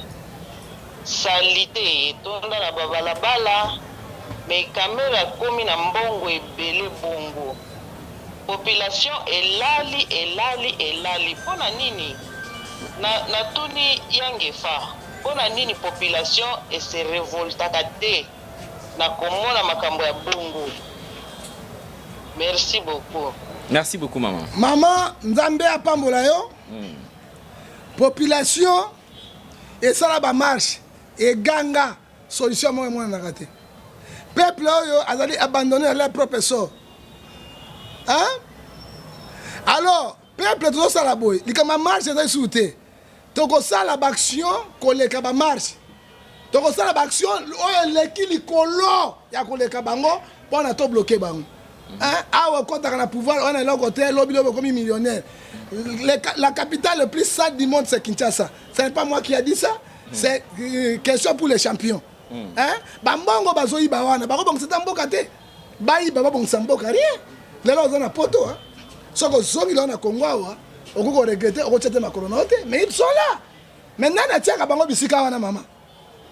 saleté etonda na babalabala. Mais Kamerhe akomi na mbongo ebele bongo, population elali, elali, elali. Mpo na nini? Natuni na yangefa, mpo na nini population ese révoltaka te na komona makambo ya bongo? Merci beaucoup. Merci beaucoup, maman. Mama, Nzambe apambola yo. Population esala bamarche, eganga, solution moko emonanaka te. Peuple oyo azali abandonné na leur propre sort, hein? Alors peuple, tozosala boye, likambo ya marche ezali susu te. Tokosala baaction koleka bamarche, tokosala baaction oyo eleki likolo ya koleka bango mpona tobloquer bango. Hein? Awa okɔtaka na pouvoir wana eloko te, lobi lobi okomi millionnaire. La capitale le plus sale du monde, c'est Kinshasa. Ce n'est pas moi qui a dit ça, c'est question pour les champions, hein? Bambongo bazoyiba wana, bakobongisa ta mboka te. Bayiba, babongisa mboka, rien. Lelo oza na poto, hein? Soki ozongi lelo na Congo awa, okoki koregretter, okotia te makolo na yo te. Mais ils sont là. Mais nani atiaka bango bisika wana, mama?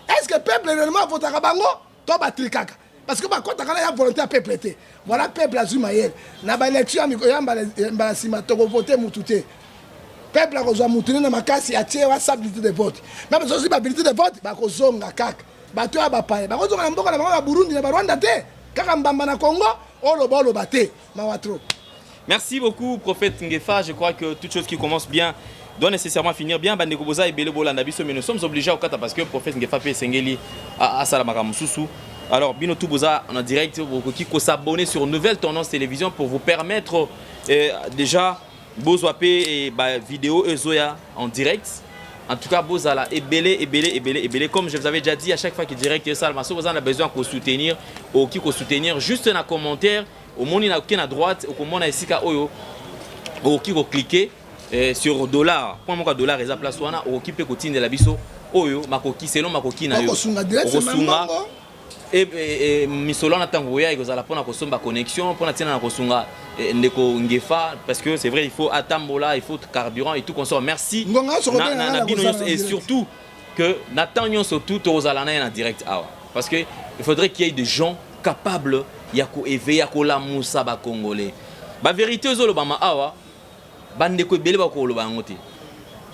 Est ce que peuple réellement avotaka bango to batrikaka? Parce que bakɔtaka na ya volonté ya peuple te. Voilà, peuple azwi mayele na baélection ya mbala nsima, tokovote mutu te. Peuple akozwa mutu nde na makasi atie wasa bulletin de vote. Même soki babulletin de vote, bakozonga kaka bato ya bapaya, bakozonga na mboka na bango na Burundi, na Barwanda te, kaka mbamba na Congo. Oloba, oloba te, mawa trop. Merci beaucoup, prophète Ngefa. Je crois que toute chose qui commence bien doit nécessairement finir bien. Bandeko boza ebele bolanda biso, mais nous sommes obligés au kata parce que prophète Ngefa pe sengeli asala makambo mosusu. Alors, bino tout boza en direct, bokoki ko s'abonner sur Nouvelle Tendance Télévision pour vous permettre déjà bozwa pe et ba vidéo ezoya en direct. En tout cas, bozala ebele, ebele, ebele, ebele. Comme je vous avais déjà dit, à chaque fois que direct esalama, si vous en avez besoin de soutenir, ou qui soutenir, juste un commentaire, au moni na na droite, okomona esika oyo okoki kocliquer sur dollar point moko ya dollar eza place wana. Okoki mpe kotindela biso oyo makoki, selon makoki na yo. Okosunga direct. Okosunga. Mbongo. Misolo wana, ntango oya, ekozala mpona kosomba connexion, mpona ntina na kosunga ndeko Ngefa, parce que c'est vrai, il faut atambola, il faut carburant et tout consort. Merci Ngonga nyonso na, kobenga na, nga na na bino kozala nyonso na et direct. Surtout que na temps nyonso tout tozala na ye na direct awa, parce que il faudrait qu'il y ait des gens capables ya koéveiller, ya kolamusa bacongolais. Bavérité ezolobama awa, bandeko ebele bakoloba yango te.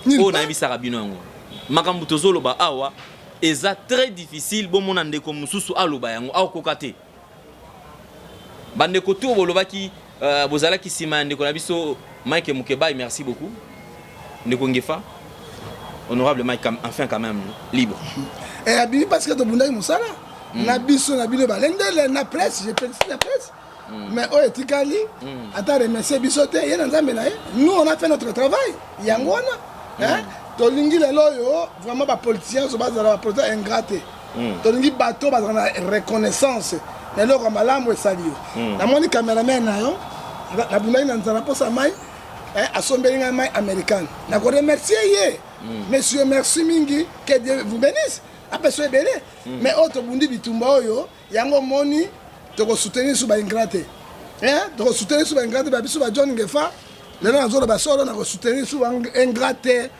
Nini? Oyo nayebisaka bino yango, makambo tozoloba awa eza très difficile bomona ndeko mosusu aloba yango, akokoka te. Bandeko to bolobaki, bozalaki nsima ya ndeko na biso Mike Mukebai. Merci beaucoup, ndeko Ngefa. Honorable Mike, enfin quand même libre. Abimi parce que tobundaki mosala na biso na bino balendele na presse. Je félicite la presse. Mais oyo etikali, ata remercier biso te, ye na Nzambe na ye. Nous, on a fait notre travail, yango wana. Hein? Tolingi lelo oyo vraiment bapoliticien nyonso bazala bapoliticien ingrat te. Tolingi bato bazala na reconnaissance na eloko ya malamu esali yo. Namoni cameraman na yo, nabundaki na nzala, mposa mai, asombeli ngai mai américaine. Nakoremercier ye. Monsieur, merci mingi, que Dieu vous bénisse, apesa yo ebele. Mais oyo tobundi bitumba oyo, yango omoni, tokosoutenir su baingrat te. Tokosoutenir su baingrat te. Babiso ba John Ngefa, lelo nazoloba solo, nakosoutenir su ingrat te,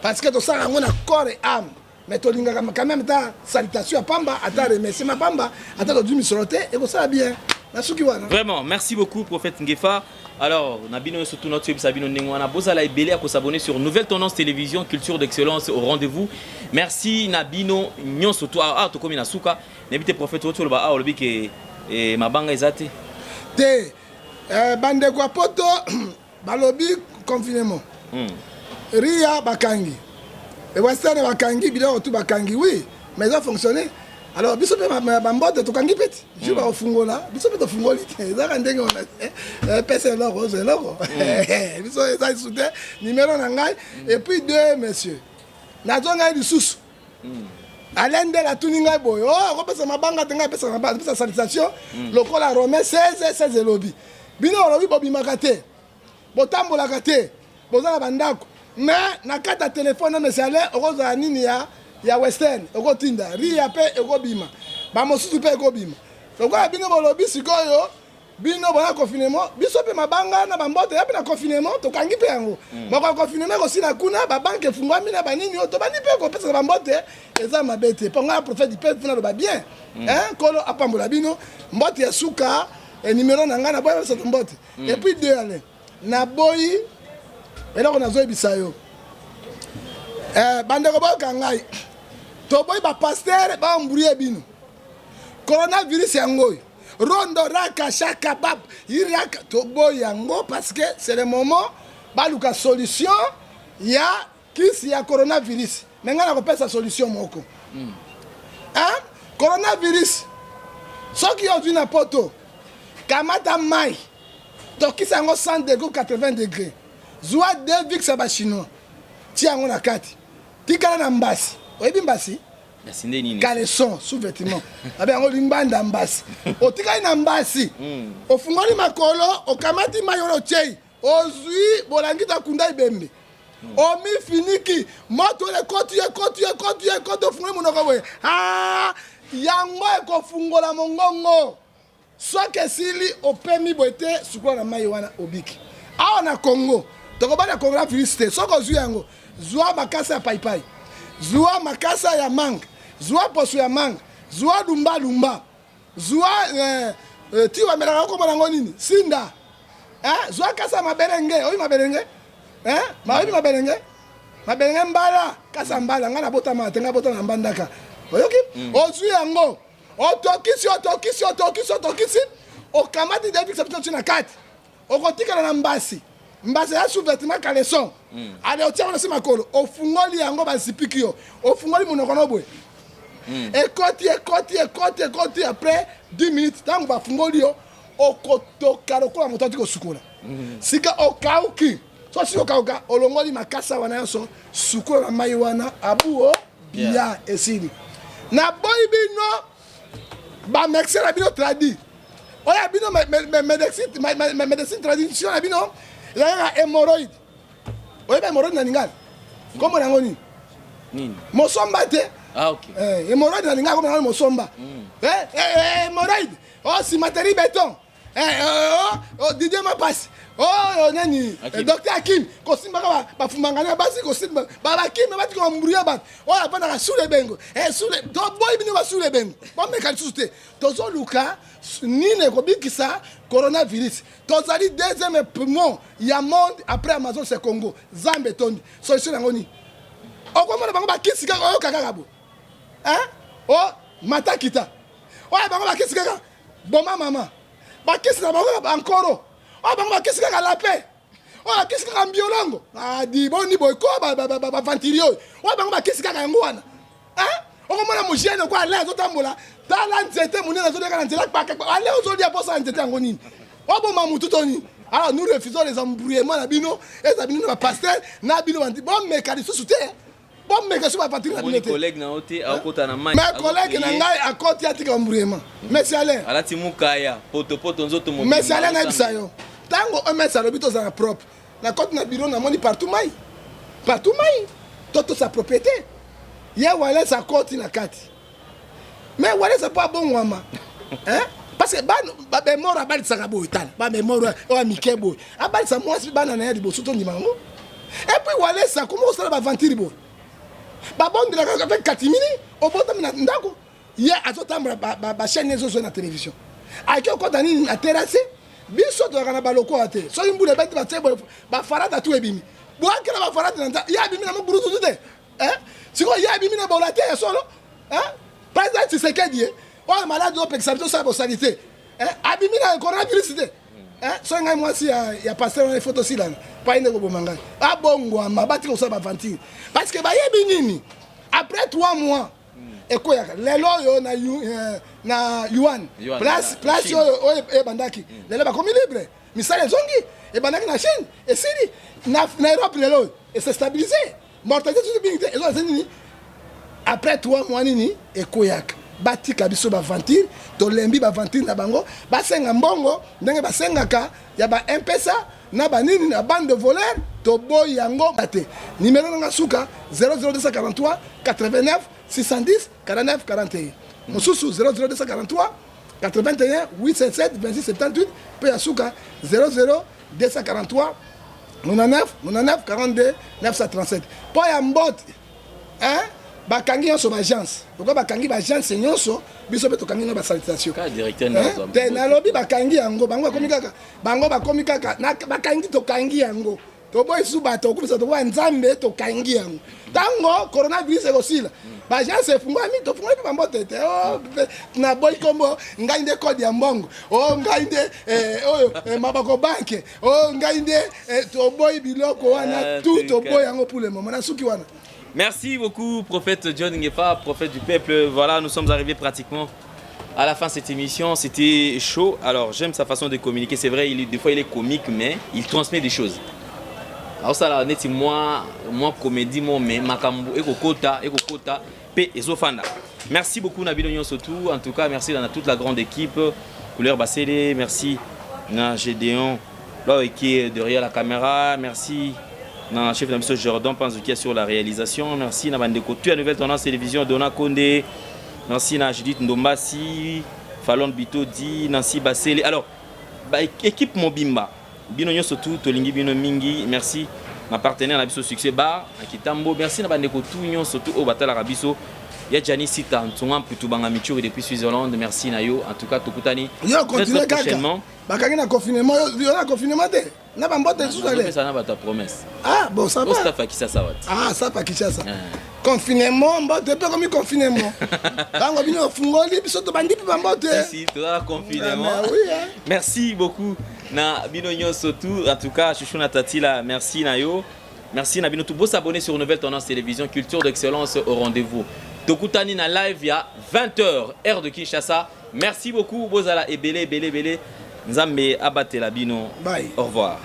parce que tosala yango na corps et âme. Mais tolingaka quand même ata salutation ya pamba, ata remerciement pamba, ata tozwi misolo te, ekosala bien. Nasuki wana. Vraiment, merci beaucoup, prophète Ngefa. Alors, nabino surtout notre Sabino Ndengwana, bozala ebele à s'abonner sur Nouvelle Tendance Télévision, culture d'excellence au rendez-vous. Merci nabino nyonso surtout ah tokomi na suka. Nabite prophète oto ba ah olobi ke eh, mabanga ezate. Te, bandeko ya poto balobi confinement. Ria bakangi, Western bakangi, biloko tu bakangi, oui, mais eza fonctionné. Alors biso mpe bambote tokangi mpe ti jour bakofungola, biso mpe tofungoli te. Ezaka ndenge wana, pesa eloko, ozwa eloko. Biso eza lisusu te. Numéro na ngai. Et puis deux, monsieur, nazongai lisusu. Alain Ndele atuni ngai boye: o akopesa mabanga te? Ngai apesaka mabanga, apesa salutation lokola Romain 16 16 elobi. Bino olobi bobimaka te, botambolaka te, boza na bandako, mais na kati ya telefone na mesale okozala nini ya Western, okotinda ria mpe ekobima, bamosusu mpe ekobima. Lokola bino bolobi sikoyo bino boya confinement, biso mpe mabanga na bambote ya mpe na confinement tokangi mpe yango. Moko ya confinement ekosila kuna, babanke efungwami na banini oyo tobandi mpe kopesaka bambote, eza mabe te. Mpo ngai ya prophète mpe mpona loba bien. Nkolo apambola bino. Mbote ya suka, numéro na ngai, naboyi biso mbote. Et puis deux, ale naboyi eloko nazoyebisa yo. Bandeko, boyoka ngai, toboyi bapasteur baembrouiller bino. Coronavirus yango oyo, rondo raka shaka bab iraka, toboyi yango, parce que c'est le moment baluka solution ya kisi ya coronavirus. Mais ngai nakopesa solution moko. Hein? Coronavirus, soki ozwi na poto, kamata mai, tokisa yango 100 degré, 80 degré, zwa deux Vicks ya bachinois, tia yango na kati, tikala na mbasi. Oyebi mbasi? Mbasi nde nini? Caleçon, sous-vêtement abe yango limbanda. Mbasi, otikali na mbasi, ofungoli makolo, okamati mai wana, otiei, ozwi bolangi ta kunda ebembe, omifiniki. Moto wana ekoti, ekoti, ekoti, ekoti, ofungoli monoko boye. Ah, yango ekofungola mongongo. Soki esili, opemi boye te, sukola na mai wana, obiki. Awa na Congo tokobanda coronavirus te. Soki ozwi yango, zwa makasa ya paipai, zwa makasa ya manga, zwa poso ya manga, zwa lumbalumba, zwa ti bamelaka, komona yango nini, sinda, eh? Zwa kasa ya mabelenge. Oyi mabelenge, eh? Oyebi mabelenge? Mabelenge mbala, kasa mbala. Ngai nabotama te, ngai botama na Mbandaka, oyoki? Ozwi yango, otokisi, otokisi, otokisi, otokisi, okamati deux Vicks biso na kati, okotikala na mbasi. Mbasi ya sous-vêtement, caleçon. Ale, otia wana se makolo, ofungoli yango, bazipiki yo, ofungoli monoko no boye, ekoti, ekoti, ekoti, ekoti. Après 10 minutes, ntango bafungoli yo, okotoka lokola moto ati kosukola. Sika okauki, so sika okauka, olongoli makasa wana nyonso, sukola na mai wana, abuo bia, esili. Naboyi bino bamédecin na bino tradi oyo ya bino, médecine tradition na bino ezalaka hémorroïde. Oyebi hémorroïde na lingala kombo na yango nini? Nini? Mosomba te? Ah, ok. Hémorroïde na lingala kombo na yango mosomba. Hémorroïde o cimenterie béton. Oh, Didier Mapasi, oh nani, docteur Akim, kosimbaka bafumangana ya basi, kosimba babakime, bati koembrouiller bato oyo avandaka sule bengo. Sule, toboyi bino basule bengo, bomeka lisusu te. Tozoluka nini ekobikisa coronavirus. Tozali deuxième poumon ya monde après Amazon, c'est Congo. Zambe etondi, solution yango nini? Okomona bango bakisi kaka, oyoka kaka bo o mata kita oyo bango bakisi kaka, boma mama, bakisi na bango kaka bankoro oyo bango bakisi kaka lape oyo bakisi kaka mbiolongo adi boni boye ko bavantiri oyo, oyo bango bakisi kaka yango wana. Okomona mojene ko ale azotambola. Tala nzete monene azoliaka na nzela kpakakpa ale ozolia mpo osala nzete yango nini? Oboma mutu to nini? Alors nous refusons les embrouillements na bino, eza bino na ba pasteur na bino bandi bomeka lisusu te. Bomeka lisusu ba aventure na bino te. Collègue na yo te akota na mai. Mais collègue na ngai akoti atika embrouillement. Merci Alain. Alati mukaya poto poto nzoto mobimba. Merci Alain nayebisa yo. Tango OMS alobi tozala propre. Na koti na bureau namoni partout mai. Partout mai. To sa propriété. Ye Wallace akoti na kati. Mais Wallace po abongwama. Hein? Parce que bana ba bemoro abalisaka boye tala. Ba bemoro oyo ya mike boye. Abalisa mwasi bana na ye liboso to ndima yango. Et puis Wallace akoma kosala ba aventure boye. Babondelaka avec katimini obotami na ndako. Ye azotambola ba, ba, ba chaîne ezozwa na télévision. Ake okota nini na terrasse biso tozalaka na balokoa te soki mbula ebeti batie boye bafarata tu ebimi bwakela bafarata na nza ye abimi na moburututu te eh? Sikoyo ye abimi na bola te ya solo eh? Président Tshisekedi ye oyo maladi opekisa biso osala bosali te eh? Abimi na coronavirus te eh? Soki ngai mwasi ya, ya pasteur wana ifo tosilana mpo ayinde koboma ngai abongwama batika kosala baventure parce que bayebi nini après 3 mois ekoyaka lelo oyo na, eh, na yuan place, place oyo oyo ebandaki lelo bakomi libre misala ezongi ebandaki na Chine esili na, na Europe lelo oyo ese stabilise mortalité soki mingi te ezonga nini après 3 mois nini ekoyaka batika biso baventure tolembi baventure na bango basenga mbongo ndenge basengaka ya ba mpesa na banini na bande de voleur toboyi yango te numero nanga suka 00243 89 610 49 41 mosusu 00243 81 877 26 78 mpe ya suka 00243 99 99 42 937 mpo ya mbote hein? Bakangi nyonso baagence lokola bakangi baagence nyonso biso mpe tokangi ngo basalutation te nalobi bakangi yango bango bakomi kaka bango bakomi kaka bakangi tokangi yango toboyi susu bato okumisa tokoba nzambe tokangi yango ntango coronavirus ekosila baagence efungwami tofungwami mpe bambote te oh, naboyi nkombo ngai nde kode ya mbongo o oh, ngai nde eh, oyo eh, maboko banke o oh, ngai nde eh, toboyi biloko wana tout toboyi yango pour le moment nasuki wana. Merci beaucoup, prophète John Ngefa, prophète du peuple. Voilà, nous sommes arrivés pratiquement à la fin de cette émission. C'était chaud. Alors, j'aime sa façon de communiquer. C'est vrai, il, des fois, il est comique, mais il transmet des choses. Alors, ça, là, neti moi, moi, comédie, moi, mais makambo, ekokota, ekokota, pe ezofanda. Merci beaucoup, Nabilo surtout. En tout cas, merci à toute la grande équipe. Couleur Bassélé, merci na Gédéon, là, qui est derrière la caméra. Merci na chef na biso Jordan Panzukia sur la réalisation. Merci na bandeko tu ya Nouvelle Tendance Télévision, Dona Konde. Merci na Judith Ndombasi, Falon Bitodi, Nancy Bassele. Alors, ba équipe mobimba, bino nyonso tout tolingi bino mingi. Merci na partenaire na biso Succès Bar na Kitambo. Merci na bandeko tout nyonso tout oyo batalaka biso. Ya Gianni Sita Ntunga Mputu Banga Michuri depuis Switzerland. Merci na yo. En tout cas, tokutani yo très continue très kaka prochainement. Bakangi na confinement yo na confinement te na bambote lisusu ale Nazopesa na bato ya promesse. Ah bon, ça va. Staff ya Kisasa wati. Ah, ça pa Kinshasa confinement mbote mpe komi confinement bango bino ofungoli biso tobandi mpe bambote. Si, si, toza confinement. Ah, mais oui, hein. Merci beaucoup na bino nyonso tout. En tout cas, Chouchou na Tatila, merci na yo. Merci na bino tout. Vous s'abonner sur Nouvelle Tendance Télévision, culture d'excellence au rendez-vous. Tokutani na live ya 20h heure de Kinshasa. Merci beaucoup bozala ebele ebele ebele. Nzambe abatela bino. Bye. Au revoir.